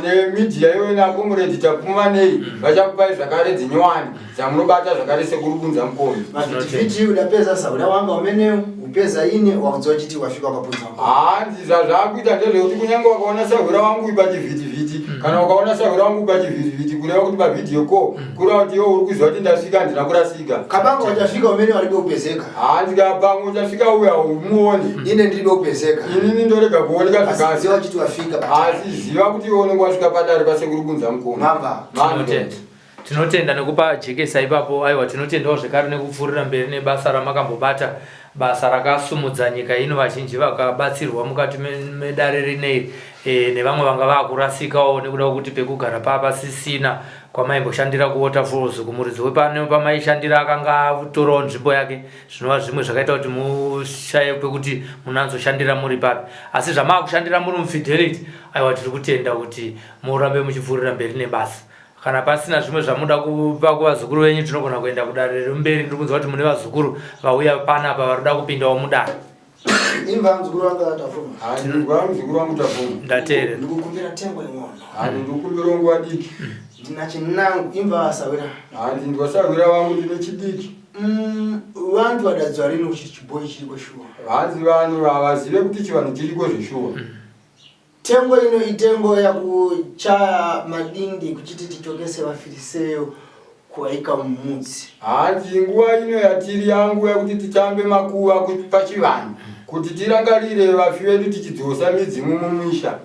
nemidia iyoyo nakomuredi Tapfumanei, vachakupai zvakare dzinyowani dzamunobata zvakare sekuru Bunzamukombe. Mavhitivhiti udapeza sauda wanga umenewu upeza ine wakudziwa chiti wafika wakapunza mkono. Hanzi zvazvakuita ndezvekuti kunyange wakaona sahwira wangu pachivhitivhiti, kana ukaona sahwira wangu pachivhitivhiti, kureva kuti pavideo call, kureva kuti iwe uri kuziva kuti ndasvika, handina kurasika. Kabanga wachafika umene walibe upezeka. Hanzi kapamwe uchasvika uya umuone. Ine ndilibe upezeka. Inini ndorega kuoneka Asi zvakasi. dziwa chiti wafika patare. Asi ziva kuti iwe unenge wasvika padare pasekuru Bunzamukombe. Mamba. Tinotenda. Tinotenda nekupa jekesa ipapo. Aiwa, tinotendawo zvekare nekupfuurira mberi nebasa ramakambobata, basa rakasumudza nyika ino, vazhinji vakabatsirwa mukati medare rinei nevamwe vanga vakurasikawo nekuda kwekuti pekugara papasisina kwamaimboshandira kuWaterfalls, kumuridzi wepano pamaishandira akanga atorawo nzvimbo yake, zvinova zvimwe zvakaita kuti mushaye pekuti munanzoshandira muri papi. Asi zvamaakushandira muri muFidelity, aiwa, tiri kutenda kuti murambe muchipfuurira mberi nebasa. Kana pasina zvimwe zvamuda kupa kuvazukuru venyu, tinogona kuenda kudare remberi. Ndiri kunzwa kuti mune vazukuru vauya panapa vari kuda kupindawo mudare. Imva muzukuru wanga atafuma. Handinzwa muzukuru wangu Tafuma. Ndateerera. Ndikukumbira tengo ing'ono. Handi ndikukumbira nguva diki. Ndina chinangu imva asawira. Handi ndwasahwira wangu ndine chidiki. Vantu vadadziwa rini kuti chibhoyi chiriko shuwa? Hanzi vanhu havazive kuti chivanhu chiriko zveshuwa. Tengo ino itengo yakuchaya madindi kuchiti tichokese vafiriseyo kuvaika mumudzi. Hanzi nguva ino yatiri yanguva yekuti titambe makuva pachivanhu kuti tirangarire vafi vedu tichidzosa midzimu mumisha.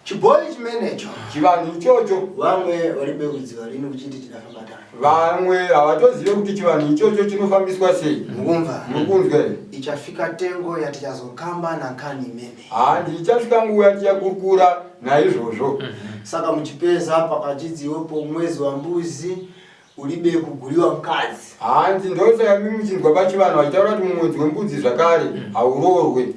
Chibhoyi chimenecho. Chivanhu ichocho. Vamwe varibe kudziva rini kuchiti tidafamba tani. Vamwe havatozive kuti chivanhu ichocho chinofambiswa sei. Mukumva. Muri kunzwa here? Ichafika tengo yatichazokamba nankani imene. Handi ichasvika nguva yatichakurukura naizvozvo. Saka muchipeza pakachidziwe pomwezi wambuzi ulibe kuguliwa mukadzi. Hanzi ndosaka mimi muchinzwa pachivanhu vachitaura kuti mumwedzi wembudzi zvakare hauroorwe.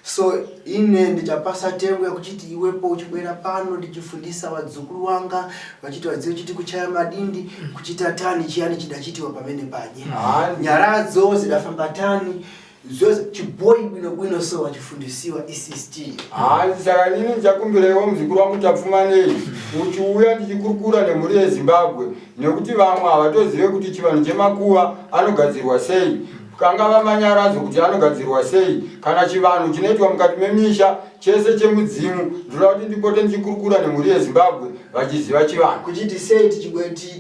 So ine ndichapasa tengo yekuchiti iwepo uchibwera pano ndichifundisa vadzukuru wanga vachiti vadzive chiti kuchaya madindi kuchita tani chiyani chidachitiwa pamene panye. Hanzi. Nyaradzo zidafamba tani zvose chibhoyi bwino bwino so vachifundisiwa ecst. Hanzi saka inini ndichakumbirewo muzukuru wangu Tapfumanei uchiuya ndichikurukura nemhuri yeZimbabwe nekuti vamwe havatozive kuti chivanhu chemakuva anogadzirwa sei, kangava manyaradzo kuti anogadzirwa sei, kana chivanhu chinoitwa mukati memisha chese chemudzimu. Ndinoda kuti ndipote ndichikurukura nemhuri yeZimbabwe vachiziva chivanhu. Kuchiti sei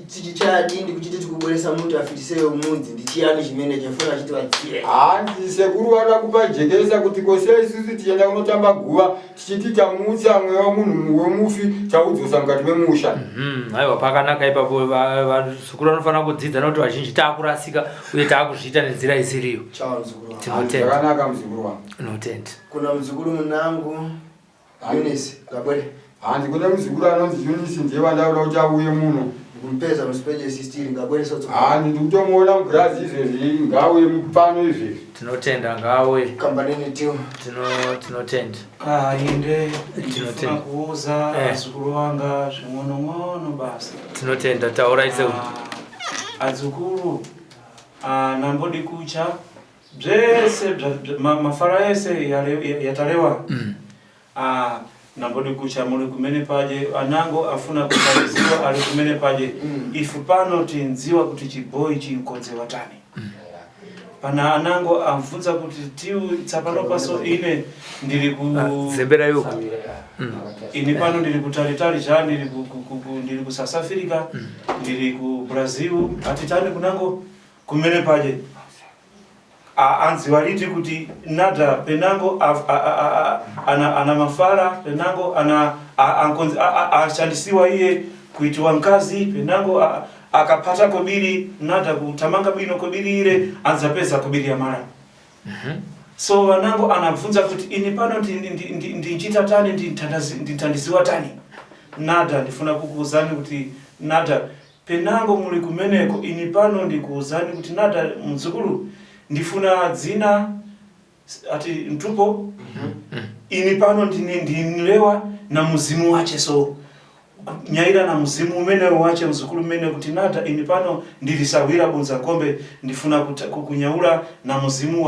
tichichaya dindi kuchiti tikubweresa muti afitiseyo mudzi ndichiyani chimene chefuna chiti vadzive. Hanzi sekuru vada kupajekesa kuti kosei isusu tichienda kunotamba guva tichiti tamutsa mweya wemunhu wemufi taudzosa mukati memusha. Aiwa, pakanaka ipapo. Vazukuru vanofanira kudzidza nekuti vazhinji taakurasika uye taakuzviita nenzira isiriyo. Chawa muzukuru wangu. Tinotenda. Zvakanaka muzukuru wangu. Tinotenda. Kuna muzukuru munangu Eunice ngabwere. Hanzi kune muzukuru anonzi Eunice ndiye wandauda kuti auye muno. Ndikumpeza musipeje sistiri ngabwere sotso. Hanzi ndikutomuona mugirazi izvezvi, ngauye pano izvezvi. Tinotenda, ngauye. Kambaneni tiwo. Tinotenda. Ah, inde ndifuna Tinotenda. kuuza azukuru wanga zving'onong'ono basi. Tinotenda, taurai sekuru. Ah, adzukuru, ah, nambodi kucha bzese mafara ese yatalewa. Ah, nambodi kucha muli kumene paje anango afuna kutaliziwa ali kumene paje. Ifu pano tinziwa kuti chibhoyi chinkodzewa tani. Pana anango amvunza kuti tiu tsapano paso ine ndiri ku Ah, zembera yuko. Ini pano ndiri kutalitali cha ndiri ndiri ku South Africa, ndiri ku Brazil, atitani kunango kumene paje. Anzi waliti kuti nada penango ana mafara penango ana ankonzi ashandisiwa iye kuitiwa mkazi penango akapata kobiri nada kutamanga bwino kobiri ile anzapeza kobiri ya mara. So vanango anabvunza kuti ini pano ndinchita tani, ndintandisiwa tani. Nada ndifuna kukuuzani kuti nada penango muli kumeneko ini pano ndikuuzani kuti nada mdzukulu ndifuna dzina ati mtupo ini pano ndini ndinilewa na muzimu wache so nyaira na muzimu umene wache mzukulu umene kuti nada ini pano ndilisawira bunza kombe ndifuna kunyaula na muzimu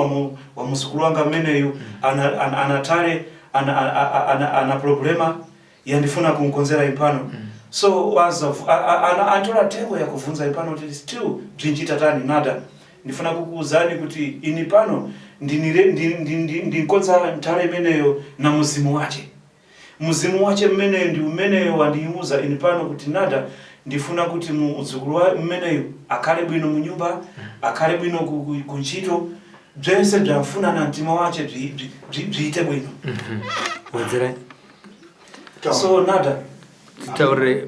wa muzukulu wanga mmeneyu anatale ana problema yandifuna kunkonzera impano. So waza antola tengo ya kuvunza impano kuti still bzinjita tani nada ndifuna kukuuzani kuti ini pano ndinkonza ntale imeneyo na muzimu wache. Muzimu wache mmeneyo ndi umeneyo wandiuza ini pano kuti nada ndifuna kuti muzukulu wa mmeneyo akhale bwino munyumba, akhale bwino kuntchito, bzense bzamfuna na mtima wache bziite bwino. Wedzera. So nada titaurire.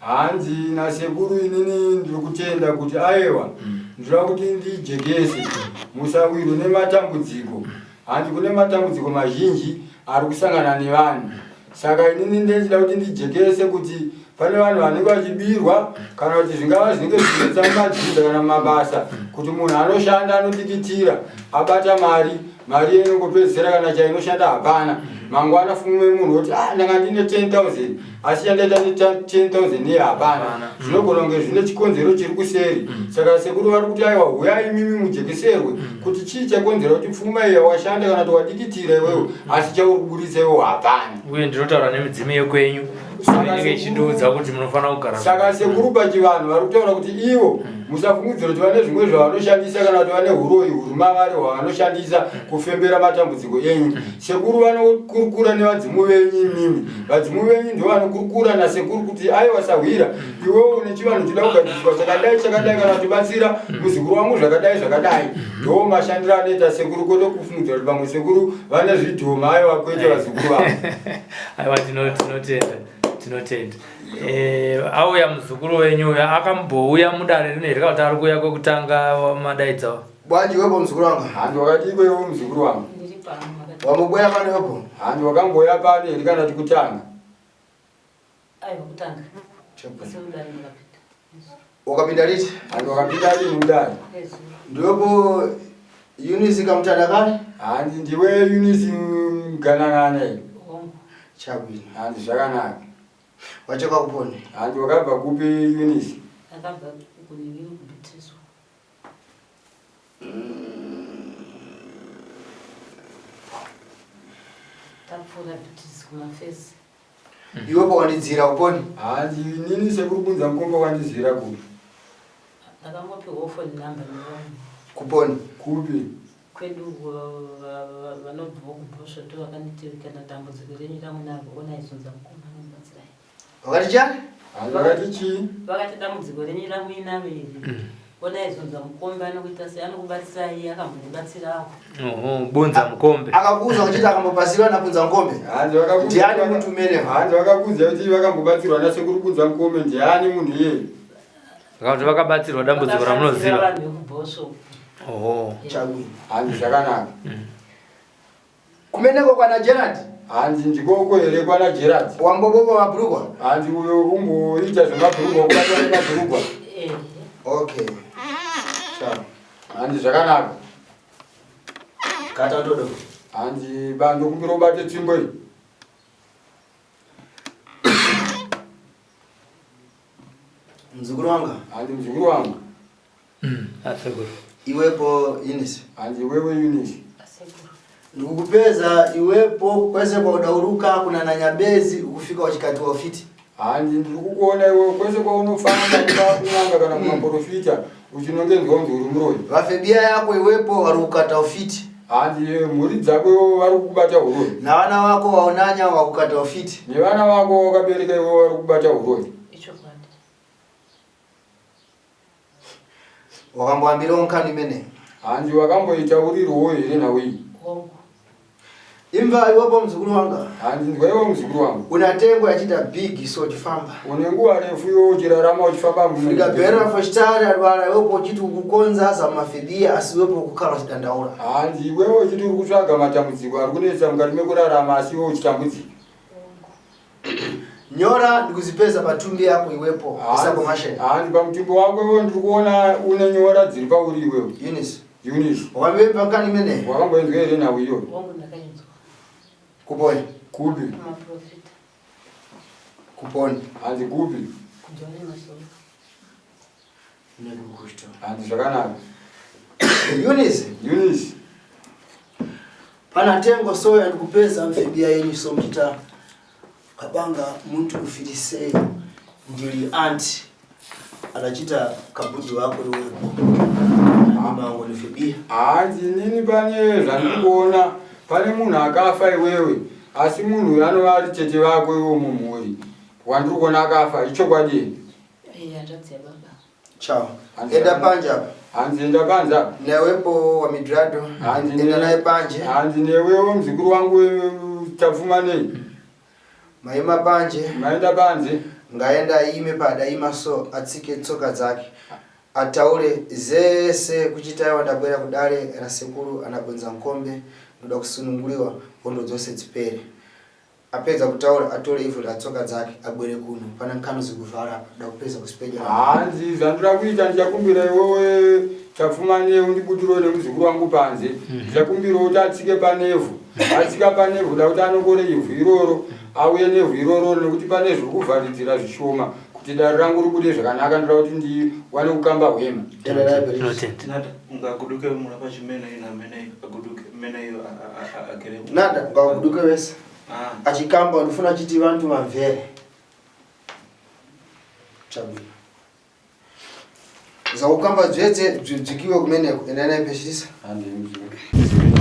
Hanzi nasekuru inini ndiri kutenda kuti aiwa ndinoda kuti ndijekese musawirwe nematambudziko. Hanzi kune matambudziko mazhinji ari kusangana nevanhu, saka inini ndechida kuti ndijekese kuti pane vanhu vanenge vachibirwa kana kuti zvingava zvinenge zvichinetsa mumadzinza kana mumabasa, kuti munhu anoshanda anodikitira abata mari, mari inongopedzisira kana chainoshanda hapana. Mangwana fumwe munhu woti ndanga ndine 10,000 asi chandaita ne 10,000 iye hapana. Zvinogona kunge zvine chikonzero chiri kuseri. Saka sekuru vari kuti aiwa huyai imimi mujekeserwe kuti chii chakonzera kuti pfuma iya washanda kana kuti wadikitira iwewe asi chauri kuburitsa iwewe hapana. Uye ndinotaura nemidzimu yekwenyu inenge ichindiudza kuti munofanira kugara. Saka sekuru pachivanhu vari kutaura kuti ivo musafungidzira kuti vane zvimwe zvavanoshandisa kana kuti vane huroyi huri mavari hwavanoshandisa kufembera matambudziko enyu. Sekuru vanokurukura nevadzimu venyu imimi. Vadzimu venyu ndo vanokurukura nasekuru kuti aiwa sahwira iwewe une chivanhu chida kugadziriswa chakadai chakadai kana kuti batsira muzukuru wangu zvakadai zvakadai. Ndo mashandiro anoita sekuru, kwete kufungidzira kuti pamwe sekuru vane zvidhoma. Aiwa kwete, vazukuru vavo. Aiwa, tinotenda, tinotenda. Auya muzukuru wenyu uya akambouya mudare rino here kana kuti ari kuuya kwekutanga madaidzawo? Bwanji wepo muzukuru wangu? Handi wakati ikwewo muzukuru wangu? Ndiri pano makati. Wamubwera pano wepo? Handi wakamboya pano here kana kuti kutanga? Aiwa, kutanga. Asi mudare ndakapinda. Wakapinda liti? Handi wakapinda lini mudare? Nezuro. Ndiwepo Eunice Kamutanda kale? Handi ndiwe Eunice Ganangane? Hongu. Chabwino. Handi zvakanaka. Wachoka kuponi? Handi wakabva kupi Eunice? Ndakabva kuningiri kuBeatrice. Tapfuura Beatrice kumafesi. Iwepo wandidzira kuponi? Handi inini sekuru Bunza Mukombe wandizira kupi? Ndakangopiwa phone number nevanhu. Kuponi? Kupi? Kwedu vanobvawo kuBhosvo ndo vakanditi kana dambudziko renyu ramunaro onai Zunza Mukombe anomubatsirai. Wakati chani? Handi wakati chii? Vakati dambudziko renyu ramuinaro iri onai Zunza Mukombe anokuita sei, anokubatsirai, akambondibatsirawo. Oho, Bunza Mukombe. Akakuudza kuchiti akambobatsirwa naBunza Mukombe? Hanzi vakakuudza. Ndiani muntu umene? Hanzi vakakuudza kuti vakambobatsirwa nasekuru Bunza Mukombe, ndiani munhu iyeye? Kana kuti vakabatsirwa dambudziko Vakabatsira ramunoziva? vanhu vekuBhosvo. Oho. Chabwino. Hanzi zvakanaka. Kumeneko kwana Gerard? Hanzi ndikoko here kwana Gerard? Wambobobo mabhurugwa? Hanzi uyo umboita zvemabhurugwa, kubatwa nemabhurugwa? Ehe. Okay. Chao. Hanzi zvakanaka. Kata todo. Hanzi bandokumbira ubate tsvimbo iyi. Mzukuru wanga. Hanzi muzukuru wangu. Asekuru. Iwepo Eunice. Hanzi iwewe Eunice. Asekuru. Ndikukupeza iwepo kwese kwaudauruka kuna nanyabezi ukufika uchikatiwa ufiti. Hanzi ndiri kukuona iwewe kwese kwaunofamba, kungaa kun'anga kana kumaprofita, uchinongenzwa kunzi uri muroyi. Vafebia yako iwepo vari kukata ufiti. Hanzi mhuri dzako iwewe vari kukubata uroyi. Navana vako waunanya wakukata ufiti. Nevana vako wakabereka iwewe vari kukubata uroyi. Ichokwadi. Wakamboambirawo nkhani imeneyo? Hanzi wakamboitaurirwawo here nhau iyi? Hongu. Imva iwepo muzukuru wanga. Hanzi nzwa iwe muzukuru wangu. Una tengo yachita big so uchifamba. Une nguva refu iwe uchirarama uchifamba. Ndikabhera fositari adwara iwepo uchiti ukukonza zamafebia asi iwepo ukukhala uchidandaura. Hanzi iwewe uchiti uri kutsvaga matambudziko ari kunetsa mukati mekurarama asi iwe uchitambudzika. Nyora ndikuzipeza patumbi yako iwepo. Isako masheni. Hanzi pamutumbi wako iwewe ndiri kuona une nyora dziri pauri iwewe. Eunice. Eunice. Wakamboimba nkani imene? Wakamboinzwa here nhau iyoyo? Wangu ndakainzwa. Kuponi. Kupi? Maprofita. Kuponi. Hanzi kupi? Kujoni Masoro. Hanzi zvakanaka. Eunice. Eunice. Pana tengo soya ndikupeza mfibia yenyu so mchita kabanga muntu ufiliseyo ndili anti anachita kabudi wako iwepo mango nifibia. Hanzi inini pane zvandiri kuona pane munhu akafa iwewe asi munhu uyu anova ari tete vako iwe mumhuri wandiri kuona akafa ichokwadi here? Eh, hanzvadzi yababa. Ciao. Enda panje apa. Hanzi enda panze apa. Newepo wa Midrado. Hanzi Enda naye panje. Hanzi newewo muzukuru wangu tapfuma nei? Maima panje. Maenda panze. Ngaenda aime paadaima so atsike tsoka dzake ataure zese kuchitaiwa ndabwera kudare rasekuru anabvunza nkombe ndoda kusununguliwa hondo dzose dzipere Apedza kutaura atore ivhu ratsoka dzake abwere kuno pana nkanu zikuvhara apa dakupedza kusipedya. Hanzi zvandoda kuita ndichakumbira iwewe Tapfumanei undibudiro nemuzukuru wangu panze ndichakumbira kuti atsike panevhu atsika panevhu da kuti anokore ivhu iroro auye nevhu iroro nekuti pane zviri kuvharidzira zvishoma kuti dare rangu ribude zvakanaka ndoda kuti ndiwane kukamba hwema. Tinotenda. Ngaguduke murapa chimene ina mene aguduke mene iyo agere. Nada ngaguduke wese. Ah. Achikamba ndifuna chiti vantu vamvere. Chabwino. Zakukamba dzvetse dzvidzikiwe kumeneko enda naye peshisa.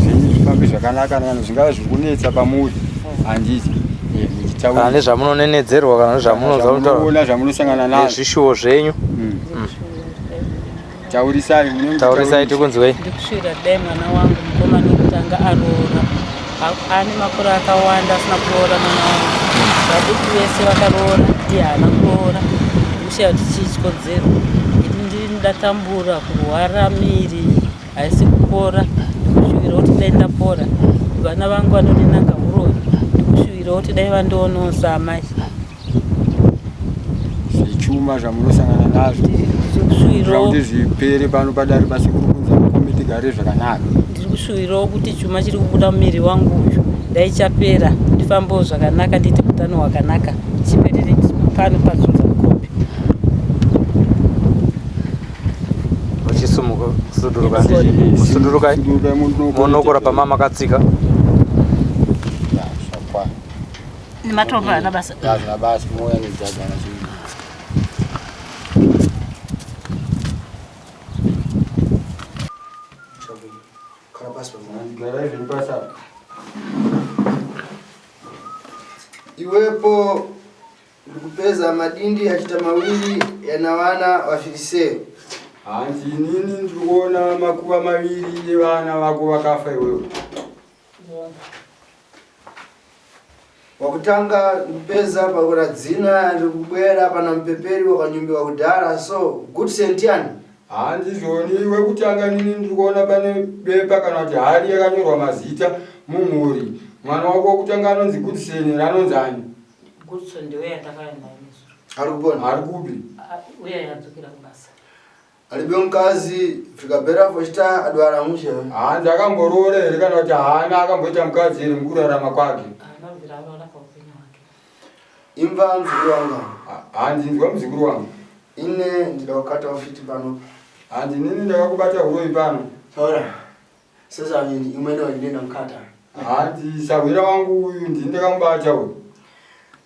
Zvenyu zvifambe zvakanaka kana zvingava zviri kunetsa pamuri handiti kana nezvamunonenedzerwa kana nezvamunoona zvamunosangana nazvo nezvishuwo zvenyu Taurisai, taurisai tikunzwei. Ndikusvira dai mwana wangu mukomana wekutanga aroora. Ane makore akawanda asina kuroora mwana wangu. Vaduku vese vakaroora, iye haana kuroora. Ndikushaya kuti chii chikonzero. Ini ndiri ndatambura kurwara miri haisi kupora. Ndikushuvira kuti dai ndapora. Vana vangu vanondinanga huroyi. Ndikushuvira kuti dai vandionawo saamai. Zvechuma zvamunosangana nazvo kuti zvipere pano padare pasekuru kunza mukombe tigare zvakanaka. Ndiri kushuwirawo kuti chuma chiri kubuda mumiri wangu uyu dai chapera ndifambewo zvakanaka ndiite utano hwakanaka chiperere pano pazunza mukombe. Uchisumuka suduruka sudurukai monokora pamama katsika. Nematombo haana basa. Hazvina basa, mouya nedzaga ana chii. Garai zvenyu pasi apa. Iwepo ndikupeza madindi achita mawiri yanavana vafiriseo. Hanzi inini ndiri kuona makuva maviri evana vako vakafa iwewe. Wakutanga kupeza pakura dzina rikubwera pana mupeperi wakanyumbiwa kudhara so good sentiani. Handizvoni wekutanga nini ndiri kuona pane bepa kana kuti hari yakanyorwa mazita mumhuri. Mwana wako wekutanga anonzi Goodson here anonzi ani? Goodson ndiwe yandakauya naye nezuro. Ari kupona. Ari kupi? Uya yadzokera kubasa. Alibe mukadzi zvikapera fochita adwara mushe. Hanzi akamboroora here kana kuti haana akamboita mukadzi here mukurarama kwake? Haana kubvira aroora paupenyu hwake. Imva mzukuru wangu. Hanzi inzwa muzukuru wangu. Ine ndida kukata ufiti pano. Hanzi inini ndakakubata huroyi pano. Taura. Sasa imwene wandinenda mukata. Hanzi sahwira wangu uyu ndini ndakamubata uyu.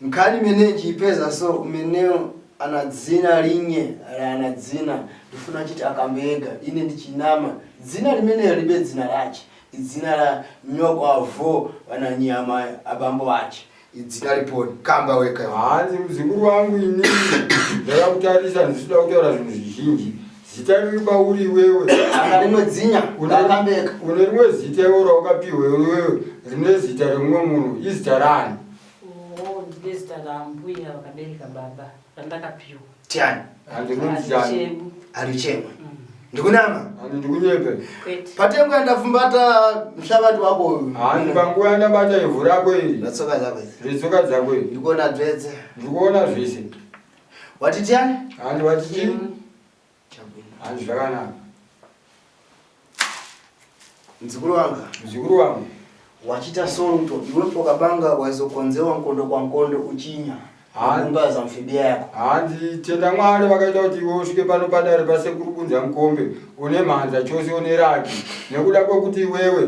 Nkhani imene njiipeza so umeneo ana dzina linye la ana dzina ndifuna chiti akambe ega ine ndichinama dzina limenelo libe dzina lache idzina la nyoko avo vana nyama abambo ache idzina liponi kamba weka iwe. Hanzi muzukuru wangu inini ndakakutarisa ndisida kutaura zvinhu zvizhinji zita riri pauri iwewe Aka rimwe dzinya akambe ega. une rimwe zita iwe rawakapihwa iwewe rine zita remumwe munhu izita rani Oo, ndine zita raambuya vakabereka baba randakapiwa. Tiani Hanzi rinonzi chani Chebu. alichemwe. Ndikunama. Handi ndikunyepe. Kwete. Patengo yandafumbata mushavati wako uyu. Handi panguva yandabata ivhu rako iri. Netsoka dzako idzi. Netsoka dzako iri. Ndikuona dzvetse. Ndikuona zvese. Watiti yani? Handi watiti. Handi zvakanaka. Mzukuru wanga. Mzukuru wangu. Wachita soluto iwepo kabanga waizokonzewa nkondo kwa nkondo uchinya. Mumba za mfibia yako. Hanzi tenda Mwari vakaita kuti iwe usvike pano padare pasekuru Bunza Mukombe une mhanza chose une raki nekuda kwekuti iwewe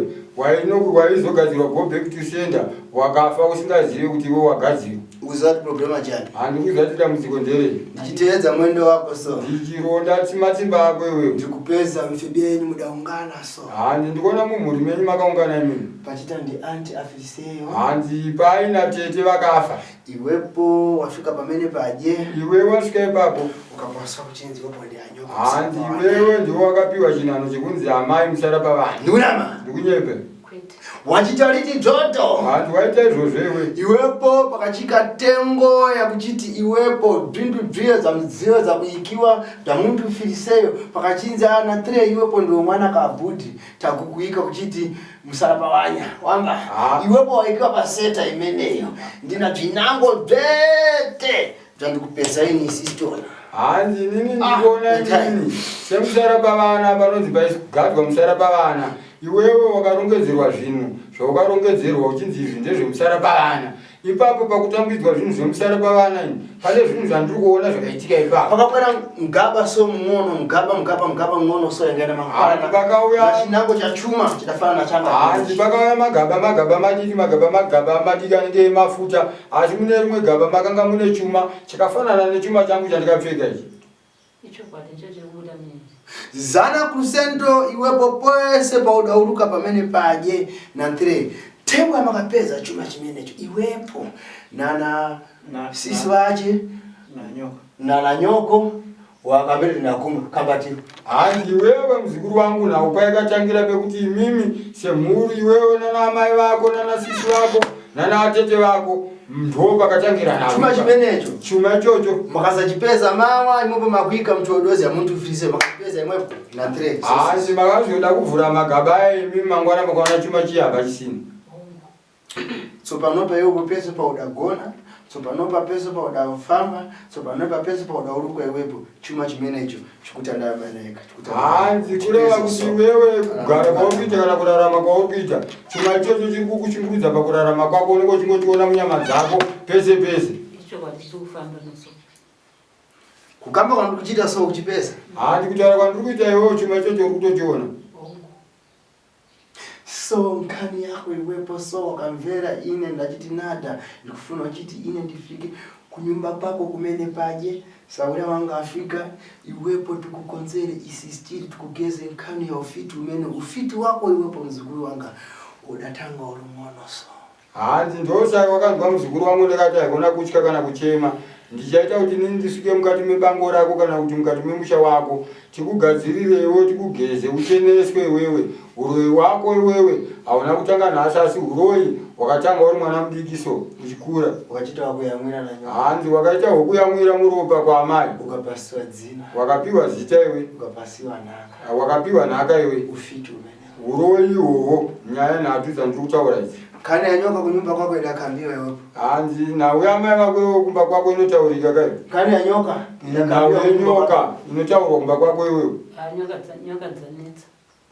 waizogadzirwa go back to sender wakafa usingazive kuti iwe wagadzirwa. Ukuziva kuti problema chani? Handikuziva kuti dambudziko nderei. Ndichiteedza mwendo wako so. Ndichironda matsimba ako iwewe. Ndikupedza mifibia yenyu mudaungana so. Hanzi ndikuona mumhuri menyu makaungana imimi. Pachita ndi anti afiriseyo. Hanzi paina tete vakafa. Iwepo wasvika pamene paje. Iwe wasvika ipapo. Ukapaswa kuchinzi iwepo ndi anyoko. Hanzi iwewe ndiwe wakapiwa chinhano chekunzi amai musara pavanhu. Ndikunama. Ndikunyepe. Kwete. Wachita liti dzoto. Hanzi waita izvozvo iwe. Iwepo pakachika tengo yakuchiti iwepo dzvindu dzviye dzamudziyo dzakuikiwa dzamuntu firiseyo pakachinzi ana 3 iwepo ndiwe mwana kabhudhi takukuika kuchiti musarapawanya wamba Ah. iwepo waikiwa paseta imeneyo ndina zvinango dzvete zvandikupeza ini sistona Hanzi inini ndikuona Ah, itai. inini semusara pavana panonzi paigadzwa musara pavana iwewe wakarongedzerwa zvinhu zvaukarongedzerwa uchinzi izvi ndezvemusara pavana ipapo pakutambidzwa zvinhu zvemusara pavana ini pane zvinhu zvandiri kuona zvakaitika ipapo pakakwera mugaba so mung'ono mugaba mugaba mugaba mung'ono so yangaenda Hanzi pakauya- machinango chachuma chidafanana changa hanzi pakauya magaba magaba madiki magaba magaba madiki anenge emafuta asi mune rimwe gaba makanga mune chuma chakafanana nechuma changu chandakapfeka ichi Ichokwadi ndicho chiri kubuda mune. Zana kusento iwepo pese paudauluka pamene paje na 3 thebwa makapeza chuma chimenecho iwepo nana Na- sisi na- wache na nyoka. nana nyoko wakamere nakuma kambatiro Hanzi iwewe muzukuru wangu nhau paikatangira pekuti imimi semhuri iwewe nana amai vako nana sisi vako nana atete vako ndo pakatangira nhau. Chuma chimenecho. Chuma ichocho. Makasachipeza mawa imwepo makuika mchodozi ya muntu frise makachipeza imwepo na 3. Hanzi makazoda kuvhura magaba aya imimi mangwana makaona chuma chiya hapachisina. Tsopano pa iwepo pese paudagona tsopano pa pese paudafamba tsopano pa pese paudaurukwa iwepo chuma chimenecho chikutandamanaika Hanzi kureva kuti iwewe kugara kwauri kuita kana kurarama kwauri kuita chuma ichocho chiri kukushungurudza pakurarama kwako unenge uchingochiona munyama dzako pese pese. Ichokwadi chiri kufamba neso. Kugamba kwandiri kuchiita so kuchipesa. Hanzi kutaura kwandiri kuita iwewe chuma ichocho uri kutochiona. So nkhani yako iwepo so wakamvera ine ndachiti nada ndikufuna uchiti ine ndifike kunyumba kwako kumene paje saula wanga afika iwepo tikukonzere isistiri tikugeze nkhani ya ufiti umene ufiti wako iwepo mzukuru wanga udatanga uli ng'ono so Hanzi ndosaka wakanzwa muzukuru wangu ndakati haikona kutya kana kuchema ndichaita kuti inini ndisvike mukati mebango rako kana kuti mukati memusha wako tikugadzirire iwewe tikugeze ucheneswe iwewe uroyi wako iwewe hauna kutanga nhasi asi uroyi wakatanga uri mwana mudiki so uchikura Wakachiita wakuyamwira nanyoka. Hanzi wakaita hwekuyamwira muropa kwaamai Ukapasiwa dzina. Wakapiwa zita iwe. Ukapasiwa nhaka. Wakapiwa nhaka iwe. Ufiti umene. Uroyi ihoho nyaya nhatu dzandiri kutaura idzi. Kana yanyoka kunyumba kwako idakambiwa iwepo. Hanzi nhau yamai vako iwe kumba kwako inotaurika kai. Kana yanyoka Nhau yenyoka inotaurwa kumba kwako iwewe. Ah, nyoka nyoka dzanetsa.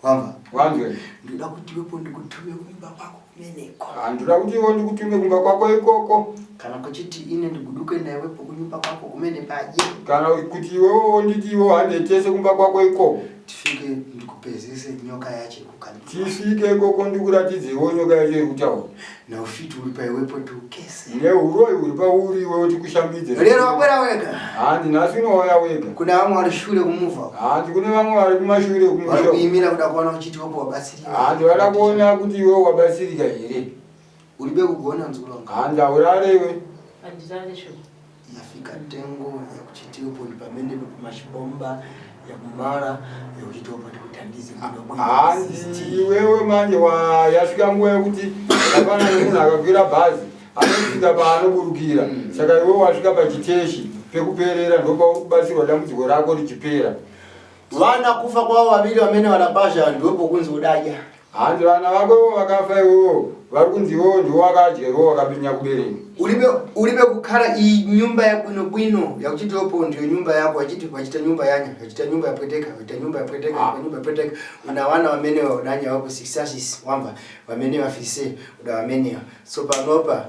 Wamva? Wanzwe. Ndoda kuti iwepo ndikutume kunyumba kwako kumeneko. Ah, ndoda kuti iwe ndikutume kumba kwako ikoko. Kana kuchiti ine ndiguduke naiwepo kunyumba kwako kumene paje. Kana kuti iwewe nditi iwe hande tese kumba kwako ikoko. Tifike ndikupezese nyoka yacho kukandwa. Tisvike ikoko ndikuratidze iwe nyoka yacho iri kutaura. Naufiti uri paiwepo tiukese. Neuroyi uri pauri iwewe tikushambidze. Lero wakwera wega. Hanzi nhasi unouya wega. Kuna vamwe vari shure kumuvha. Hanzi kune vamwe vari kumashure kumusha. Vari kuimira kuda kuona uchiti wepo wabatsirika. Hanzi vada kuona kuti iwe wabatsirika here. Uribe kugona mzukuru wangu. Hanzi haurare iwe. Handirare shuwa. Yafika tengo yakuchitiwepo ndi pamene pamachibomba yakumara yakuchitiwepo ndikuthandize Hanzi iwewe manje wa yasvika nguva yekuti hapana nemunhu akakwira bhazi anosvika paanoburukira saka iwewe wasvika pachiteshi pekuperera ndopauri kubatsirwa dambudziko rako richipera. Vana kufa kwavo vaviri vamene vanapazha ndiwepo kunzi udadya. Hanzi vana vako vakafa iwowo vari kunzi iwowo ndiwo wakadya iwowo wakabinya kubereka. Ulibe ulibe kukhala iyi nyumba ya bwino bwino yakuchiti yopo ndiyo nyumba yako wachiti wachita nyumba yanya wachita nyumba yapweteka wachita nyumba yapweteka ah. nyumba yapweteka una wana wamene udanya wako sisasisi wamva wamene wafise uda wamene so panopa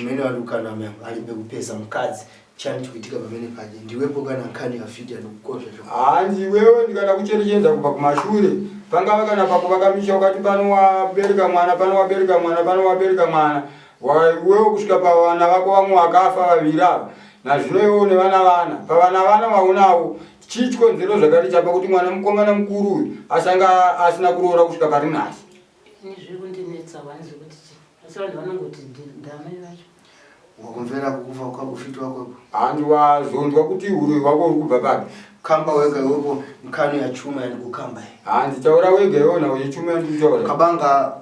umene walukana alibe kupeza mukadzi Chani chikuitika pamene paja ndiwepo kana nkhani ya fiti andikukozha cho. Hanzi iwewe ndikada kucherechedza kubva kumashure pangava kana pakuvaka misha ukati pano wabereka mwana pano wabereka mwana pano wabereka mwana iwewe kusvika pavana vako vamwe vakafa vaviri ava nazvino iwewe une vana vana pavana vana vaunawo chii chikonzero zvakati chapa kuti mwana mukomana mukuru uyu asanga asina kuroora kusvika pari nhasi. Ini zviri kundinetsa wani zvekuti chii asi vanhu vanongoti ndamai vacho. Wakumvera kukufa kwa ufiti wako. Hanzi wazonzwa kuti huroyi hwako uri kubva papi? Kamba wega iwepo nkano ya chuma yandikukamba iyi. Hanzi taura wega iwewe nhau yechuma yandikutaura. Kabanga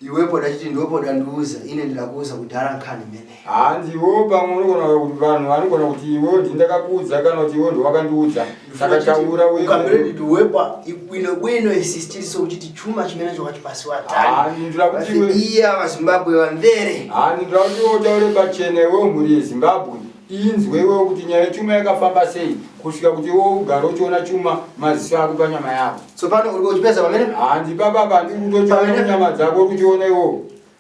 iwepo dachiti ndiwepo dandiuza ine ndidakuuza kudhara nkhani imene. Hanzi iwewe pamwe unogona kuti vanhu vanogona kuti iwewe ndini ndakakuudza kana kuti iwewe ndowakandiudza. Saka taura wega. Ukambire nditi wepa bwino bwino isistiri so uchiti chuma chimene chokachipasiwa tani. Hanzi ndira kuti iwe iya vaZimbabwe vamvere. Hanzi ndira kuti iwe utaure pachena iwewe mhuri yeZimbabwe inzwe iwewe kuti nyaya yechuma yakafamba sei kusvika kuti iwe ugare uchiona chuma maziso ako panyama yako. Tsopano uri kuchipeza pamene? Hanzi baba apa ndiri kutochiona munyama dzako uri kuchiona iwewe.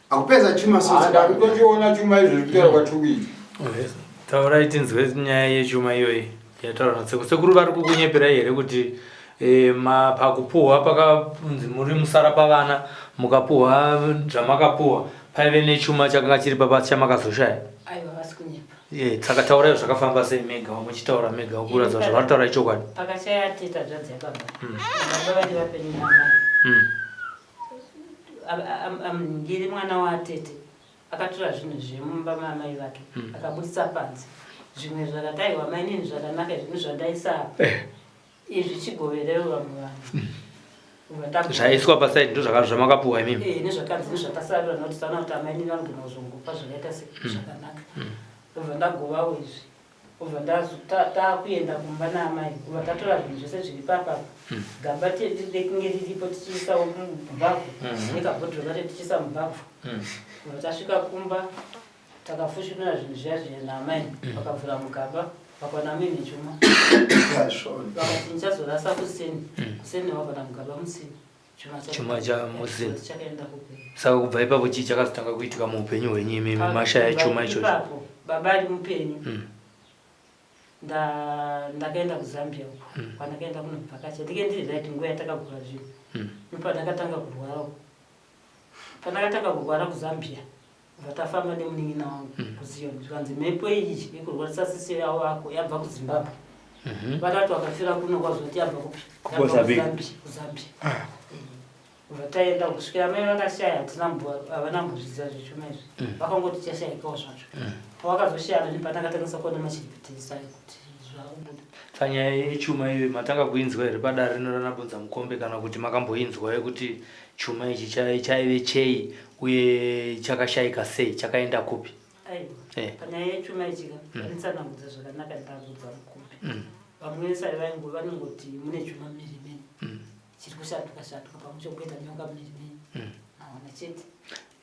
Akupeza chuma so. Hanzi kutochiona chuma izvo zviri kutaura kwatiri kuita. Taurai tinzwe nyaya yechuma iyoyi yataura nasekuru. Sekuru vari kukunyeperai here kuti e, pakupuhwa pakanzi muri musara pavana mukapuhwa zvamakapuhwa paive nechuma chakanga chiri papa chamakazoshaya? Aiwa vasi kunyepa. Eh, saka taurai zvakafamba sei mega muchitaura mega kuratidza kuti zvavari kutaura ichokwadi. Pakashaya teta zvanzi yababa. Baba vari vapenyu naamai. Ndiri mwana watete akatora zvinhu zvemumba maamai vake mm. akabudisa panze zvimwe zvakati aiwa mainini zvakanaka zvinhu zvandaisa apa eh. izvi chigoverewo vamwe vanhu mm. zvaiswa pasaidi ndo zvamakapuwa imimi eh, nezvakanzi nezvatasarira nokuti taona kuti amainini vanogona kuzongopa zvakaita se mm. zvakanaka ndobva ndagovawo izvi Kubva takuenda kumba naamai kubva tatora zvinhu zvese zviri papapa hmm. gaba rekunge riripo tichiisawo mubhavhu hmm. nekabhodhoro kacho tichiisa mubhavhu hmm. kubva tasvika kumba takafushunura zvinhu zviya zviya naamai vakavhura mugaba vakawana muine chuma vakati ndichazorasa kuseni kuseni vakawana mugaba musina chuma chamusina saka kubva ipapo chii chakazotanga kuitika muupenyu hwenyu imimi mashaya chuma ichocho baba ari mupenyu hmm. ndakaenda kuzambia uko hmm. kwandakaenda kunobvakacha ndike ndiri right nguva yatakagura zvinhu hmm. ndopandakatanga kurwara uko pandakatanga kurwara kuzambia Kubva tafamba nemunin'ina wangu mm. kuZion zvikanzi mhepo iyi yekurwarisa sisi yavo ako yabva kuZimbabwe. Mm -hmm. Vatatu vakafira kuno kwazoti yabva kupi? Kuzambia. Kuzambia. Ah. Kubva taenda kusvikira mai vakashaya hatina havana mbozviziva zvechuma izvi. Mm. Vakangoti chashaikawo zvacho. Mm. Pavakazoshayana nepandakatangisa kuona machiripitisa kuti zvakubuda. Sanyaya yechuma iyo matanga kuinzwa here padare rino rana Mukombe kana kuti makamboinzwa yekuti Chuma ichi chaive chei uye chakashaika sei? Chakaenda kupi? Aiwa. Eh. Panyaya yechuma ichi ka mm. vanitsanangudza zvakanaka ndakudza mukombe. Mm. Vamwe vese vaingo vanongoti mune chuma miri mene. Mm. Chiri kushanduka shanduka pamwe chokuita nyoka miri mene. Mm. Maona chete.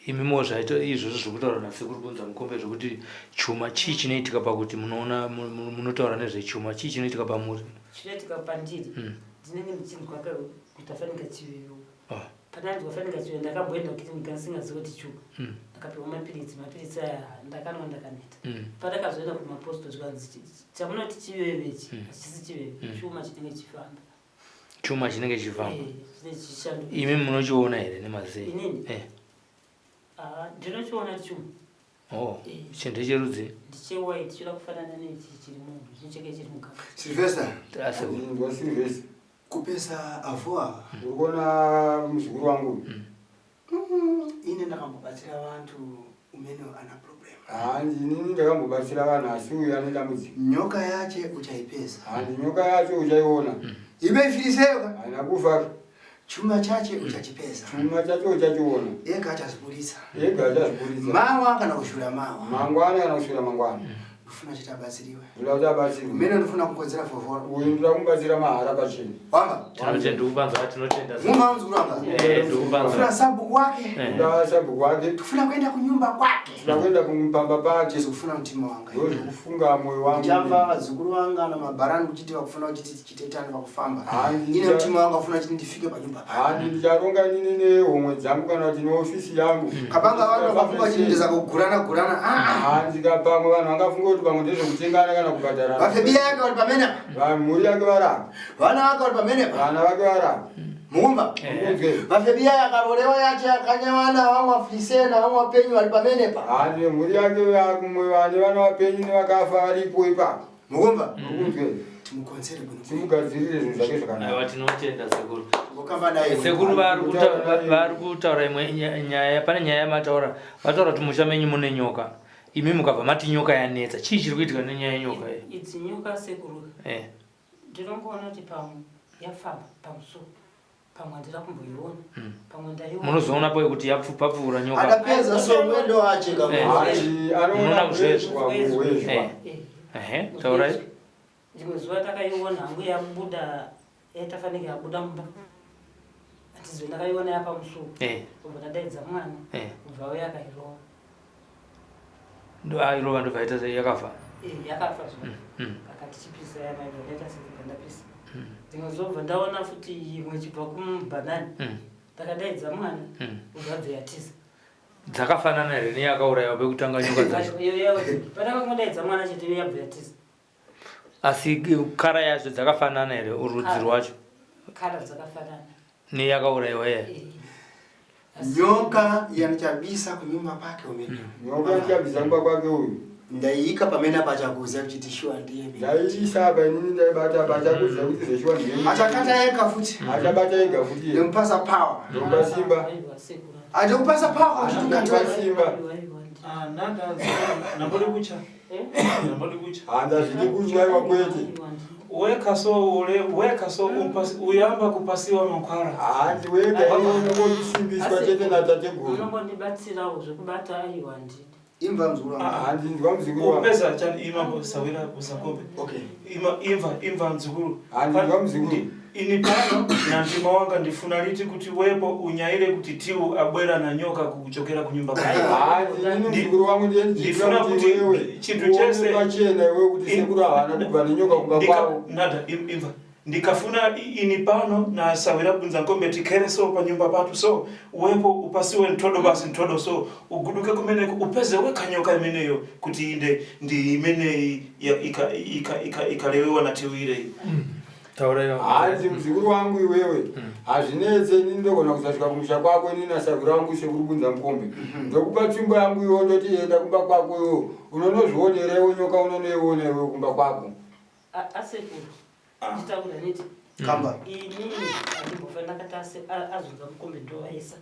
Imimiwo zvaita izvozvo zvekutaura nasekuru Bunza Mukombe zvekuti chuma chii chinoitika pakuti munoona munotaura nezvechuma chii chinoitika pamuri? Chinoitika pandiri mm. ndinenge ndichinzwa kuita fanika chivevo oh. Pandanzwa fanika chivevo ndakamboenda kukirinika ndisingazivi kuti chuka mm. ndakapiwa mapiritsi mapiritsi aya ndakanwa ndakaneta mm. pandakazoenda kumaposto zvikanzi chamunoti chiveve ichi mm. hachisi chiveve mm. chuma chinenge chichifamba chuma chinenge chichifamba eh, imi munochiona here nemazei inini eh. Ah, ndinochiona chuma Oh, eh. chinhu cherudzi ndichewhite choda kufanana nechi chiri munhu chincheke chiri mugaba Sylvester Ndwa Sylvester kupesa avhu ava uri kuona muzukuru wangu mm. Ine ndakambobatsira vantu umene ana problem. Hanzi inini ndakambobatsira vanhu asi uyu ane dambudziko. Nyoka yache uchaipesa. Hanzi nyoka yacho uchaiona. Mm. Ibe ifiriseyo. Haina kufa. Chuma chache uchachipesa. Chuma chacho uchachiona. Ega achazviburitsa. Ega achazviburitsa. Mawa kana kushura mawa. Mangwana kana kushura mangwana. Ndofuna chiti abatsiriwe. Ndoda kuti abatsirwe. Mene ndofuna kukonzera fovoro. Uyu ndoda kumubatsira mahara pachena. Wamba. Tinotenda ndikupanzwa tinotenda. Mumba wangu kuramba. Eh ndikupanzwa. Ndofuna sabhuku wake. Eh. Ndoda sabhuku wake. Ndofuna kuenda kunyumba kwake. Ndoda kuenda kumupamba pake. Jesu kufuna mutima wanga. Ndozvikufunga moyo wangu. Ndichamva vazukuru vanga namabharani kuchiti vakufuna kuchiti tichitetana pakufamba. Handi Ine mutima wanga ufuna chiti ndifike panyumba pake. Handi ndicharonga inini nehomwe dzangu kana kuti neofisi yangu. Kabanga vanhu vakafunga chiti ndeza kugurana gurana. Ah ah. Hanzi kapamwe vanhu vangafunga kuti pamwe ndezvekutengana kana kubhadharana. Vafebiya yake vari pamene apa. Mhuri yake varapa. Vana vake vari pamene apa. Vana vake varapa. Mukumba. Mukunzwe. Vafebiya yakarolewa yacho yakanya vana vamwe vafisena vamwe vapenyu vari pamene pa. Hanzi mhuri yake vakumwe vane vana vapenyu nevakafa varipo ipapo. Mukumba. Mukunzwe. Timukonzere bwino. Timugadzirire zvinhu zvake zvakanaka. Aiwa tinotenda sekuru. Ngokamba naye. Sekuru vari kutaura imwe nyaya pane nyaya yamataura vataura kuti musha menyu mune nyoka imi mukabva mati nyoka yanetsa chii chiri kuitika nenyaya yenyoka iyi Idzi nyoka sekuru. Eh. Ndinongoona kuti pamwe yafamba pamusuwo pamwe handina kumboiona pamwe ndaiona. Munozoona poe kuti papfuura nyoka. Adapedza so mwendo wache Eh. kama. Hanzi anoona Munoona kuzvezwa. muhwezwa. Eh. Eh. Ehe, taurai. Rimwe zuva takaiona hangu yabuda yaitafanike yabuda mumba handizive ndakaiona yapamusuwo Eh. kubva ndadaidza mwana Eh. kubva auya akairova. Ndo airova ndobva yaita sei yakafa. Eh, yakafa zva akati chipisa yamaibva ndaita sekubva ndapisa. Rimwe zuva bva ndaona futi imwe ichibva kumubhanani ndakadaidza mwana kubva abva yatiza. Dzakafanana here neyakaurayiwa pekutanga nyoka dzacho? Iyo yawo- Patakangodaidza mwana chete iyo yabva yatiza. Asi kara yacho dzakafanana here urudzi rwacho Kara dzakafanana. neyakaurayiwa iye? Eh. Nyoka yanichabisa kunyumba kwake umene. Nyoka yanichabisa kumba kwake uyu. Ndaiika pamene pachakuziya kuti shuwa ndiye mene. Ndaiisa apa inini ndaibata apa achakuziya kuti zveshuwa ndiye. Achakata ega futi. Achabata ega futi. Ndimupasa power. Ndomupa simba. Aiwa sekuru. Andikupasa power kuti Ndomupa ukatore. simba. Aiwa, aiwa, Ah, nanda nambodi kucha. Eh? Nambodi kucha. Hanzi hazvidi kutya iwa kwete. Aiwa, Weka so ule weka so umpasi, uyamba kupasiwa mankwara. Hanzi wega iwe unongosimbiswa chete natateguru. Munongondibatsirawo zvekubata aiwa ndidi. Imva mzukuru wangu. Hanzi nzwa muzukuru wangu. Upeza chani ima sawira buzakombe. Okay. Ima imva imva mzukuru. Hanzi nzwa muzukuru. Ini pano na ndima wanga ndifuna liti kuti wepo unyaire kuti tiu abwera na nyoka kuchokera kunyumba kwake. Hanzi inini muzukuru wangu ndiye Ndifuna ndifuna kuti kuti wewe chinthu chese- uone pachena iwe kuti sekuru havana kubva nenyoka kumba kwavo. Nada imva ndikafuna ini pano na sawira bunza nkombe tikhere so panyumba patu so uwepo upasiwe nthodo basi nthodo so uguduke kumeneko upeze wekha nyoka imeneyo kuti inde ndi imeneyi ikalewewa na tiwire Taurai. Hanzi muzukuru wangu iwewe hazvinetse inini ndogona kusasvika kumusha kwako inini nasahwira wangu sekuru bunza mukombe. Ndokupa tsvimbo yangu iwe ndoti enda kumba kwako iwe unonozvionera iwe nyoka unonoiona iwe kumba kwako. Asekuru nditaura niti Kamba. inini handimbofa ndakati azunza mukombe ndovaisa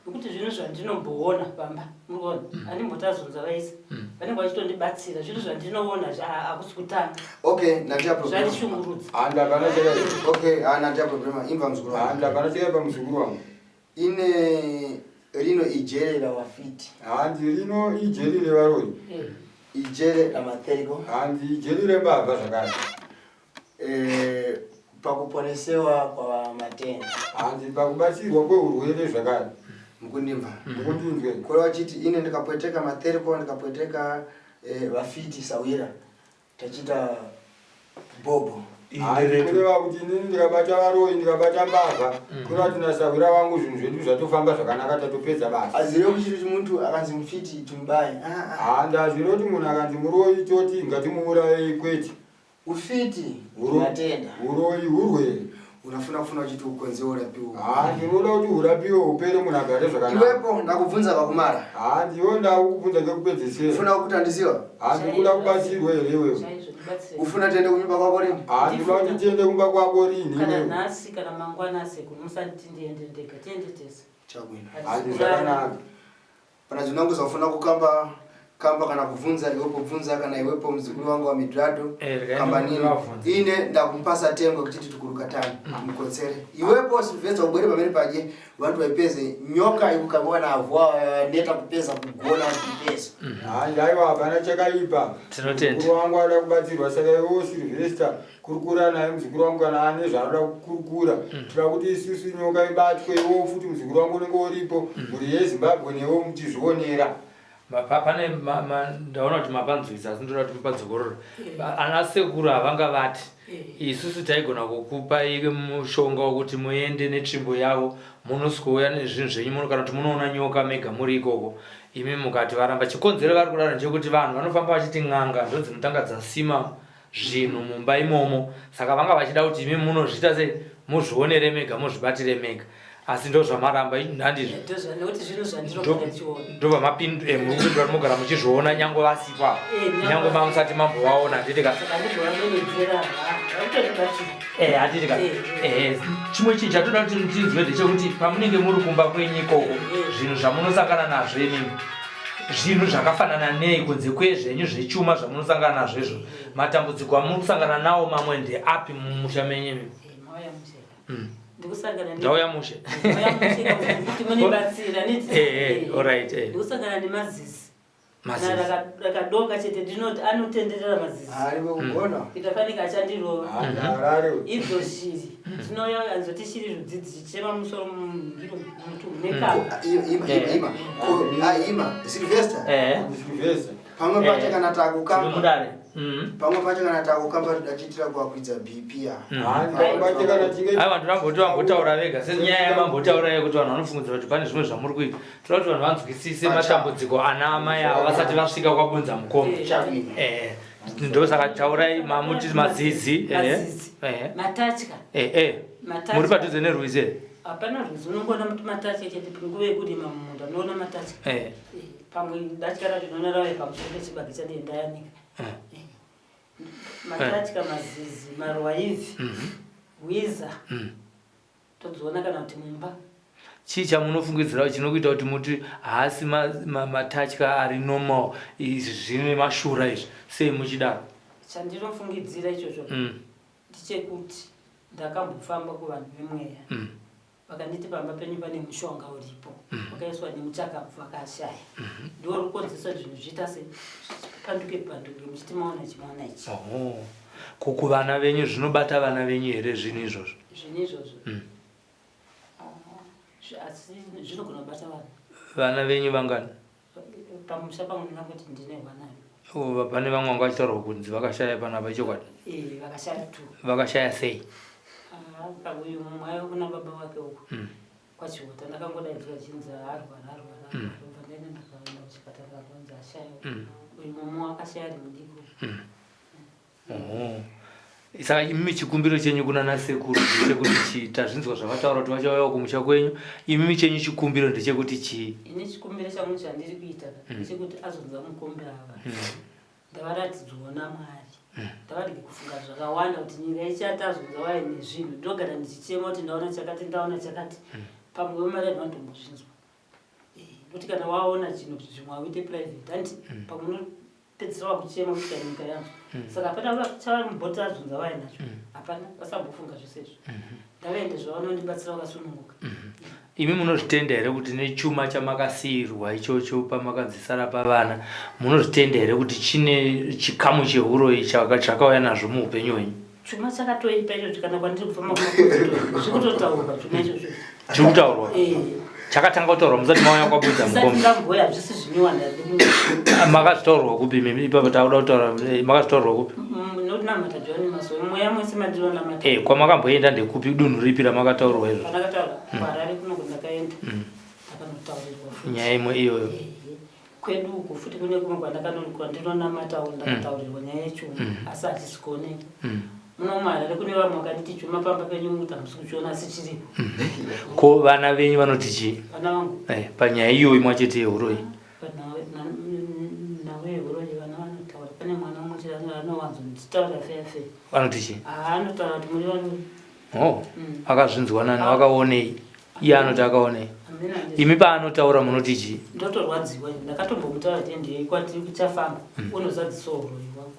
nekuti zvinhu zvandinomboona pamba murikuona handimboti azunza vaisa vanenge vachitondibatsira zvinhu zvandinoona hakusi kutanga Okay, nandiya problem. zvandishungurudza. Hanzi hapana chakaipa. Okay, ah nandiya problema imva mzukuru wangu. Hanzi hapana chakaipa muzukuru wangu. Ine rino ijere la wafiti. Hanzi rino ijeri revaroyi. Eh. Ijere la matheriko. Hanzi ijeri rembavha zvakare. Eh, pakuponesewa kwa matenda. Hanzi pakubatsirwa kweurwere zvakare. Mukundimva. Mukundinzwe. Kore wachiti ine ndikapweteka matheriko ndikapweteka vafiti sawira tachita bobo. Hanzi kureva kuti inini ndikabata varoyi ndikabata mbavha kureva kuti nasahwira wangu zvinhu zvedu zvatofamba zvakanaka tatopedza basa. Azive kuti chiri muntu akanzi mufiti timubaye. Ah, ah. Hanzi hazvino kuti munhu akanzi muroyi toti ngatimuurayei kwete. Ufiti matenda. Uroyi hurwere. Unafuna kufuna uchiti ukonze urapiwe. Hanzi unoda kuti urapiwe upere munhu agare zvakanaka. Iwepo ndakubvunza vakumara. Hanzi iwe ndakukubvunza kekupedzisira. Ufuna kutandiziwa? Hanzi kuda kubatsirwa here iwewe? Chaizvo ndibatsire. Ufuna tiende kunyumba kwako rini? Hanzi unoda kuti tiende kumba kwako rini Kana iwewe? nhasi kana mangwana sekuru musati ndiende ndega tiende tese. Chabwino. Hanzi zvakanaka. Pana zvinangu zvaufuna kukamba Kamba kana kubvunza iwepo bvunza kana iwepo muzukuru wangu wa Midrado Eh, regai kamba nini ndivabvunze. ine ndakumpasa tengo kuti titukurukatani mukotsere iwepo Silvester ubwere pamene paje vantu vaipeze nyoka ikukambiwa na avwa neta kupeza kugona kupeza Handaiwa hapana chakaipa. Tinotenda. Muzukuru wangu ada kubatsirwa saka iwewo Silvester kurukura naye muzukuru wangu kana ane zvaanoda kukurukura. Toda kuti isusu nyoka ibatwe iwewo futi muzukuru wangu unenge uripo mhuri yeZimbabwe newe muchizvionera. Pane ndaona kuti mapanzwisa asi ndoda kuti mupadzokorora. Ana sekuru havanga vati isusu taigona kukupai mushonga wekuti muende netsvimbo yavo munoswouya nezvinhu zvenyu muno kana kuti munoona nyoka mega muri ikoko imi mukati varamba. Chikonzero vari kudaro ndechekuti vanhu vanofamba vachiti n'anga ndodzinotanga dzasima zvinhu mumba imomo saka vanga vachida kuti imi munozviita sei muzvionere mega muzvibatire mega asi ndozvamaramba handizvo Nekuti zvinhu zvandirogara ndichiona. Ndobvamapindura eh, mogara muchizviona nyange vasipo apa Eh, nyange mamusati mambovaona handiti ka Saka ndizvo vanonedzera Eh, handiti ka Eh, Eh, chimwe chinhu chatoda kuti tinzwe ndechekuti pamunenge muri kumba kwenyu ikoko zvinhu zvamunosangana nazvo imimi zvinhu zvakafanana nei kunze kwezvenyu zvechuma zvamunosangana nazvo izvo matambudziko amuri kusangana nawo mamwe ndeapi mumusha menyu imimi Mauya mushe. Ndikusangana ne- Ndauya mushe. Mauya mushe kuti munibatsira Eh, eh, alright, eh. Ndikusangana nemazizi. Mazizi. Kana rakadoka chete ndinoti anotenderera mazizi. Ari kugona. Kuita fanika achandirova. Harare. Idzo shiri. Dzinouya anzoti shiri rudzi dzichichema musoro mungiro mutu nekapa. Ima ima ima. Ko ah, ima Silvester. Eh. Silvester. Pamwe pacho kana takukamba. Mudare. Pamwe pacho kana takukamba tidachiitira kuwakwidza BP ya. Aiwa ndinamboti vambotaura vega senyaya yamambotaura yekuti vanhu vanofungidzira kuti pane zvimwe zvamuri kuita. Toda kuti vanhu vanzwisise matambudziko ana amai ava vasati vasvika kwabunza mukoma. Eh, ndosaka taurai mamuti mazizi. Eh, Mazizi. eh. Matatya. Eh, eh. Matatya. Muri padhuze nerwizi here? Hapana rwizi unongoona kuti matatya chete nguva yekurima mumunda unoona matatya. Eh. Pamwe datya racho unoona rave pamusoro pechibage chandee ndayanika. Eh. Matatya, mazizi, marwaivhi, hwiza todziona kana kuti mumba. Chii chamunofungidzira chinokuita kuti muti haasi matatya ari normal izvi zvine mashura izvi sei muchidaro? Chandinofungidzira ichocho ndechekuti ndakambofamba kuvanhu vemweya vakanditi pamba penyu pane mushonga uripo wakaiswa nemuchakabvu akashaya ndiwo uri kukonzeresa zvinhu zviita se panduke panduke muchiti maona ichi maona ichi. Oho. Ko kuvana venyu zvinobata vana venyu here zvinhu izvozvo? Zvinhu izvozvo asi zvinogona kubata vanhu. Vana venyu vangani? Pamusha pangu ndingangoti ndine hwanayo. Oh, pane vamwe vanga vachitaurwa kunzi vakashaya panapa ichokwadi? Eh, vakashaya tu. Vakashaya sei? Ah, uyu mumwe aiva kuna baba wake uko kwaChihota ndakangodaidzwa achinzi arwara arwara ndobva ndaenda ndakaenda kuchipatara vakanzi ashaya. Uyu mumwe akashaya ari mudiki uyu. Oho. Saka imimi chikumbiro chenyu kuna nasekuru ndechekuti chii? Tazvinzwa zvavataura kuti vachauyawo kumusha kwenyu. Imimi chenyu chikumbiro ndechekuti chii? Ini chikumbiro changu chandiri kuita ka ndechekuti azonzwa mukombe ava ndavaratidzwawo naMwari ndavarege kufunga zvakawanda kuti nyika ichati azonzwa vaine zvinhu ndogara ndichichema kuti ndaona chakati ndaona chakati pamwe vemari vanhu vanotombozvinzwa nekuti kana waona chinhu zvimwe hauite private hanti pamwe unopedzisira wakuchema kuti kana nyika yanzwa saka hapana chavamboti azonzwa vainacho hapana vasambofunga zvese izvo ndavaende zvavanondibatsira vakasununguka. Imi munozvitenda here kuti nechuma chamakasiirwa ichocho pamakanzi sara pavana munozvitenda here kuti chine chikamu chehuroyi chakauya nazvo muupenyu hwenyu? Chuma chakatoipa ichocho kana kwandiri kubva makumakoto zvikutotaurwa chuma ichocho. Chiri kutaurwa? Eh. Chakatanga kutaurwa musati mauya kwabudza Ndisati mukombe? ndamboya hazvisi zvinyowani Makazvitaurwa kupi imi ipapo takuda kutaura makazvitaurwa kupi? Ndinonamata Johani Masowe mweya mwese mandinonamata. Eh, kwamakamboenda ndekupi dunhu ripi ramakataurwa izvo? Pandakataura kuHarare kuno ndakaenda ndakanotaurirwa futi. Nyaya imwe iyoyo. Ehe. Kwedu uku futi kune kumwe kwandinonamatawo ndakataurirwa nyaya yechuma asi hachisi kuoneka. Muno muHarare kune vamwe vakanditi chuma pamba penyu muti hamusi kuchiona asi chiripo. Ko vana venyu vanoti chii? Vana vangu Panyaya iyoyi mwachete yehuroyi. Nhau yehuroyi vana vanotaura pane mwana umwe chete anowanzonditaura feya feya. Vanoti chii? Anotaura kuti muri varoyi. Oh, akazvinzwa nani? Vakaonei? Iye anoti akaonei? Imi paanotaura munoti chii? Ndotorwadziwa, ndakatombomutaura kuti ndei kwatiri kuchafamba mm. unozadzisawo uroyi wangu.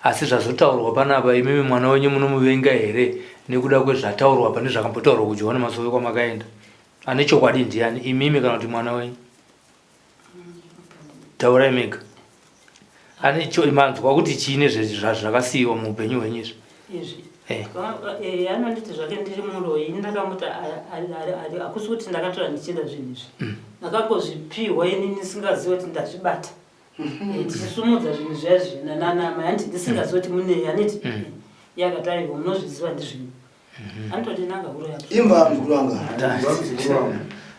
Asi zvazotaurwa panapa imimi mwana wenyu munomuvenga here nekuda kwezvataurwa pane zvakambotaurwa kuJohane Masowe kwamakaenda? Ane chokwadi ndiani imimi kana kuti mwana wenyu? Taurai mega. Ane cho manzwa kuti chii nezvazvakasiyiwa muupenyu hwenyu izvi? Izvi. Eh. eh anonditi zvake ndiri muroyi ini ndakamuti hakusi kuti ndakatora ndichienda zvinhu izvi mm. ndakangozvipiwa ini ndisingazivi kuti ndazvibata eh, tichisumudza zvinhu zviya zvi nananamai handiti ndisingazivi kuti munei handiti mm. iye akati aiwa munozviziva ndizvinhu mhm. anototi nanga huro yako imba mukuru wanga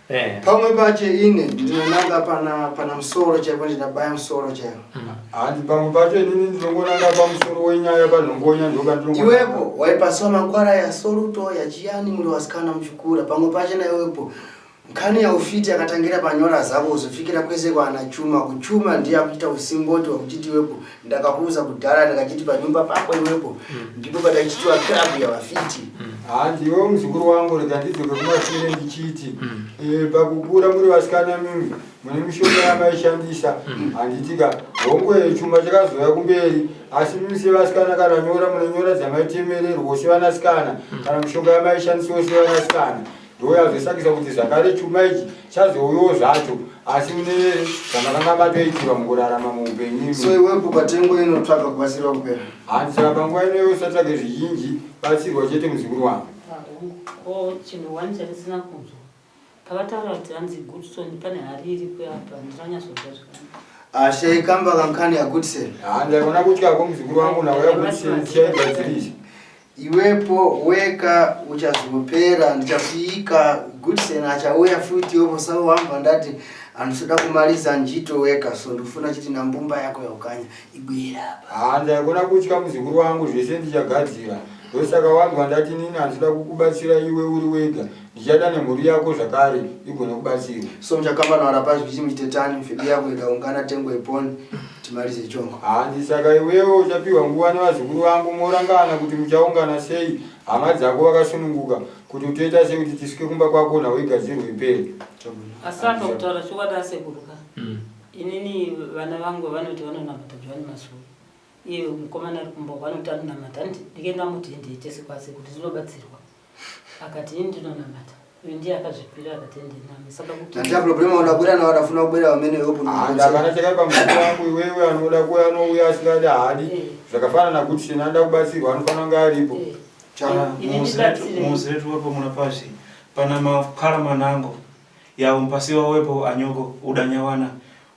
eh. pamwe pacho ine ndinonanga pana pana musoro chaipo ndinabaya musoro chaipo mm. hanzi pamwe pacho inini ndinongonanga pamusoro wenyaya panhongonya ndokandinongo iwepo waipasiwa makwara yasoruto yachiyani muri wasikana muchikura pamwe pacho naiwepo Nkhani ya ufiti yakatangira panyora zako kuzofikira kwese kwaana Chuma. Kuchuma ndiye akuita usimboti wakuchiti iwepo ndakakuuza kudhara ndikachiti panyumba pako iwepo ndipo patachitiwa club ya vafiti. Hanzi iwe muzukuru wangu rega ndidzoke kumashure ndichiti eh, pakukura muri vasikana mimi mune mishonga yamaishandisa handitika hongu eh, chuma chakazouya kumberi asi mimi sevasikana kana nyora mune nyora dzamaitemererwo sevanasikana kana mishonga yamaishandisiwo sevanasikana Ndoyazosakisa kuti zvakare chuma ichi chazouyawo zvacho asi mune zvamakanga matoitirwa mukurarama muupenyu. So iwepo patengo inotsvaga kubatsirwa kupera. Hanzi saka panguva ino iwe usatsvage zvizhinji batsirwa chete muzukuru wangu. Ko chinhu one chandisina kunzwa pavataura kuti hanzi Goodson pane hari iripo apa ndinonyatsonzwa zvakanaka. Ashe kamba kankhani ya Goodson. Hanzi ndaikona kutyako muzukuru wangu nauya Goodson tichaigadzirisa. Iwepo weka uchazopera ndichafika Goodson achauya futi iwepo sauhamba ndati andisoda kumaliza njito weka so ndikufuna chiti nambumba yako yaukanya ibwera apa. Haa ndaigona kutya muzukuru wangu zvese ndichagadzira ndosaka wanzwa ndati inini handida kukubatsira iwe uri wega ndichada nemhuri yako zvakare igone kubatsirwa. So muchakambana warapazvi kuti muchitetani mfedu yako ikaungana tengo iponi timalize chongo. Hanzi saka iwewe uchapiwa nguva nevazukuru vangu morangana kuti muchaungana sei hama dzako vakasununguka kuti utoita sei kuti tisvike kumba kwako nhau igadzirwe ipere. Asi apa kutaura chokwadi asekuru ka mm. inini vana vangu vanoti vanonamata Johani Masowe iye mukomana ari kumba vanoti anonamata handiti ndikenda muti ndiite sekwasekuru ndinobatsirwa akati ini ndinonamata uyu ndiye akazvipira akati ndiname saka kuti Ndandiya problema unabwera na wadafuna kubwera wamene yopo Hapana chakaipa muzukuru wangu iwewe anoda kuuya anouya asingadi haadi Eh. zvakafanana kuti sena anoda kubatsirwa anofanira kunge aripo Eh, Chana. ini ndibatsire Muzi wetu wepo munapazhi pana maphala manango yawo mpasiwa wepo anyoko udanyawana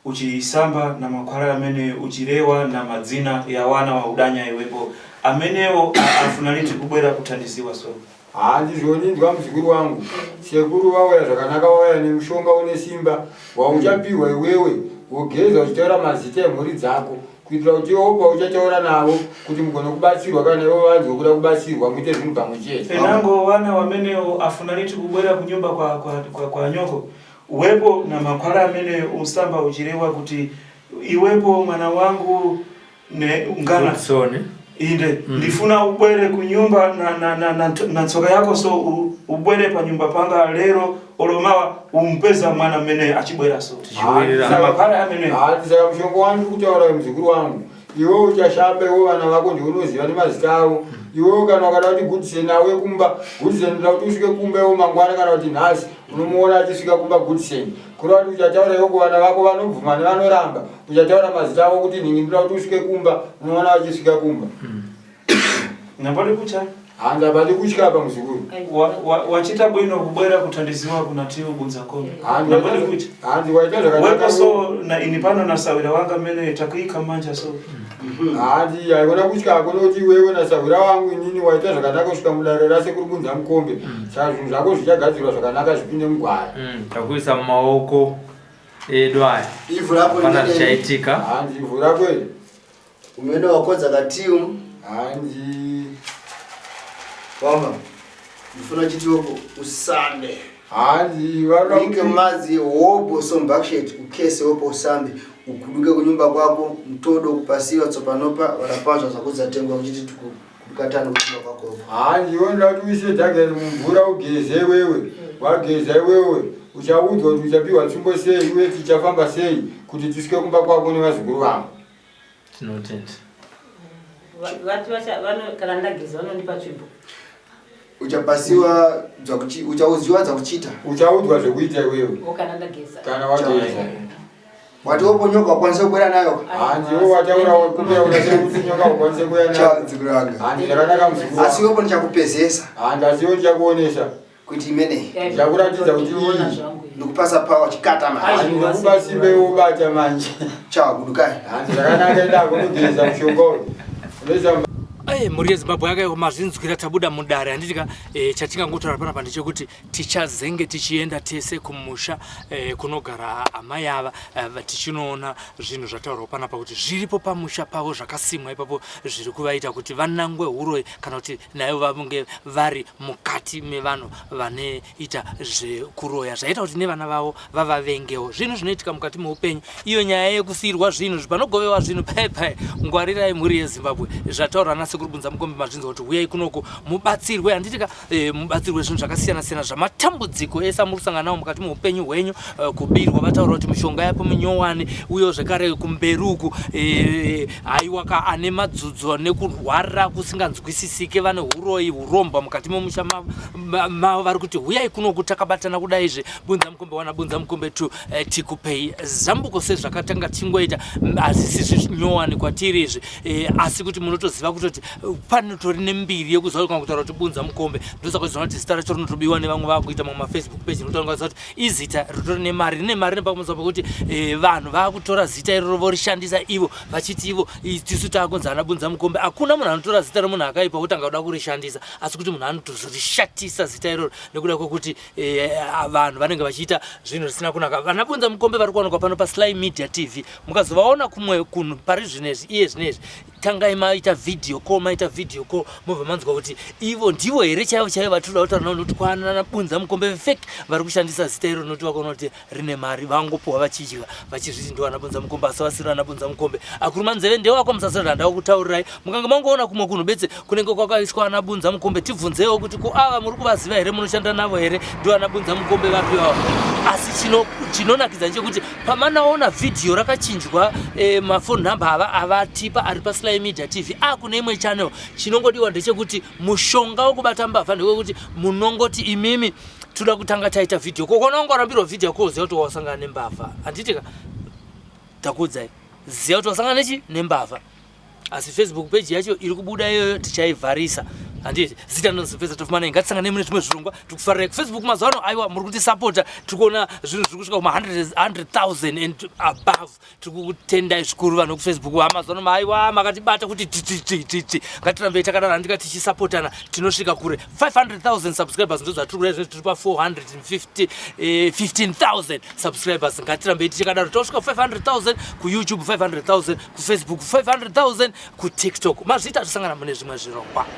uchisamba na makhwala amene uchirewa na madzina ya wana wa udanya iwepo amenewo afuna liti kubwera kuthandiziwa so. Handizvoni inzwa muzukuru wangu sekuru vauya zvakanaka vauya nemushonga une simba wauchapihwa iwewe wogeza uchitaura mazita emhuri dzako kuitira kuti iwewo pauchataura navo kuti mugone kubatsirwa kana ivo vanzwe kuda kubatsirwa muite zvinhu pamwe chete. Penango wana wamenewo afuna liti kubwera kunyumba kwa, kwa, kwa, kwa anyoko Wepo na makwara amene usamba uchirewa kuti iwepo mwana wangu ne ungana Goodson. inde mm. ndifuna ubwere kunyumba na, na, na, na, na tsoka yako so u, ubwere pa nyumba panga lero olomawa umpeza mwana mmene achibwera so Tichiwirira. na makwara amene Hanzi saka mushonga wangu kutaura muzukuru wangu iwe uchashamba iwe vana vako ndiwe unoziva nemazita avo iwewe kana ukada kuti Goodson auye kumba Goodson ndoda kuti usvike kumba iwe mangwana kana kuti nhasi unomuona achisvika kumba Goodson kureva kuti uchataura iwe kuvana vako vanobvuma nevanoramba uchataura mazita avo kuti nhingi ndoda kuti usvike kumba unoona vachisvika kumba Napali kucha hanzi hapadi kutya apa muzukuru Wachita bwino kubwera kuthandiziwa kuna tiyo bunza nkhondo Hanzi Napali kucha hanzi waita zvakanaka Wepo so na ini pano nasawira wanga mene takuika manja so Hanzi haikona kutya hako nokuti iwewe nasahwira wangu inini waita zvakanaka kusvika mudare rasekuru bunza mukombe saka zvinhu zvako zvichagadzirwa zvakanaka zvipinde mugwara Takuisa mumaoko edu aya Ivhu rako hapana rinenge- zvichaitika. Hanzi ivhu rako iri Umene wakodza katiu hanzi wamba ndifuna chitiwopo usambe hanzi varoda uike madzi hobho sombaksheti ukese wopo usambe uguduke kunyumba kwako mtodo kupasiwa tsopanopa varapazva zvakudzatengwa kuchiti Ukatano kuimba kwako. Hanzi iwe ndoda kuti uise dhageri mumvura ugeze iwewe. Wageza iwewe uchaudzwa kuti uchapiwa tsvimbo sei uye tichafamba sei kuti tisvike kumba kwako nevazukuru vangu. Tinotenda. Vati kana ndageza vanondipa tsvimbo. Uchapasiwa uchauziwa dzakuchita. Uchaudzwa zvekuita iwewe. Kana ndageza. Kana wageza. Wati woponyoka ukwanise kukwira nayo. Hanzi iwe wataura wakumbira unase kuti nyoka ukwanise kuya nayo. Cha mzukuru wangu. Hanzi zvakanaka mzukuru. Asi iwepo ndichakupezesa. Hanzi asi iwe ndichakuonesa. Kuti imeneyi. Ndichakuratidza kuti iyi. Ndikupasa power chikata manje. Hanzi ndikupa simba iwe ubata manje. Cha gudukai. Hanzi zvakanaka enda kunogeza mushonga uyu. Unoisa Hey, mhuri yeZimbabwe yakaiwa mazvinzwira tabuda mudare handiti ka eh, chatingangotaura panapa ndechekuti tichazenge tichienda tese kumusha eh, kunogara amai ava eh, tichinoona zvinhu zvataurwa panapa kuti zviripo pamusha pavo zvakasimwa ipapo zviri kuvaita kuti vanangwe huroyi kana kuti naivo vange vari mukati mevanhu vanoita zvekuroya zvaita kuti nevana vavo vavavengewo. Zvinhu zvinoitika mukati meupenyu, iyo nyaya yekusiirwa zvinhu panogovewa zvinhu paye paye. Ngwarirai mhuri yeZimbabwe, zvataurwa nasekuru Bunzamukombe mazvinzwa kuti huyai kunoko mubatsirwe, handitika e, mubatsirwe zvinhu zvakasiyana siyana zvamatambudziko ese amuri kusangana nawo mukati meupenyu hwenyu e, kubirwa vataura kuti mishonga yapo minyowani uyo zvekare kumberi uku e, haiwaka ane madzudzo nekurwara kusinganzwisisike vane huroyi hurombwa mukati memusha mavo vari kuti huyai kunoku takabatana kudaizve bunza mukombe wana bunza mukombe 2 eh, tikupei zambuko sezvakatanga tichingoita hazvisi zvinyowani kwatiri izvi eh, asi kuti munotoziva kutoti eh, panotori nembiri yekuziva kana kutaura kuti bunza mukombe ndosaka uchizoona kuti zita racho rinotobiwa nevamwe vakuita mamwe mafacebook page nokuti kuti izita ritori nemari rine mari nepamusoro pekuti vanhu vakutora zita iroro vorishandisa ivo vachiti ivo tisu takunzi ana bunza mukombe hakuna munhu anotora zita remunhu akaipa wotanga kuda kurishandisa asi kuti munhu anotozorishatisa zita iroro nekuda kwekuti Eh, vanhu vanenge vachiita zvinhu zvisina kunaka vana bunza mukombe vari kuwanikwa pano pasly media tv mukazovaona kumwe kunhu pari zvinezvi iye zvinezvi tangai maita video call maita video call mobva manzwa kuti ivo ndivo here chaivo chaivo vatinoda kutaura navo nokuti kwanana bunza mukombe fake vari kushandisa zita iro nokuti vakaona kuti rine mari vangopuwa vachidya vachizviti ndiwo anabunza mukombe asi vasiri anabunza mukombe akuruma nzeve ndewako musasirira ndava kutaurirai mukange mangoona kumwe kunhu bedzi kunenge kwakaiswa anabunza mukombe tibvunzeiwo kuti ko ava muri kuvaziva here munoshanda navo here ndiwo anabunza mukombe vapi vavo asi chinonakidza ndechekuti pamanaona vhidhiyo rakachinjwa eh, mafoni number ava avatipa ari pasly media tv akune imwe channel chinongodiwa ndechekuti mushonga wekubata mbavha ndewekuti munongoti imimi toda kutanga taita video ko kona ungarambirwa video ko ziva kuti wasangana nembavha handiti ka takuudzai ziva kuti wasangana nechi nembavha asi facebook page yacho iri kubuda iyoyo tichaivharisa handiti zita ndinozopedza tofumana ngatisangane mune zvimwe zvirongwa tikufarira kufacebook mazuva ano aiwa muri kutisapota tiri kuona zvinhu zviri kusvika kuma 100 000 and above tiri kukutendai zvikuru vanhu vekufacebook amazon maiwa makatibata kuti titititi ngatirambei takadaro handika tichisapotana tinosvika kure 500 000 subscribers ndo zvatiri kuda izvezvi tiri pa 415 000 eh, subscribers ngatirambei tichakadaro tosvika 500 000 kuyoutube 500 000 kufacebook 500 000 kutiktok mazviita tosangana mune zvimwe zvirongwa.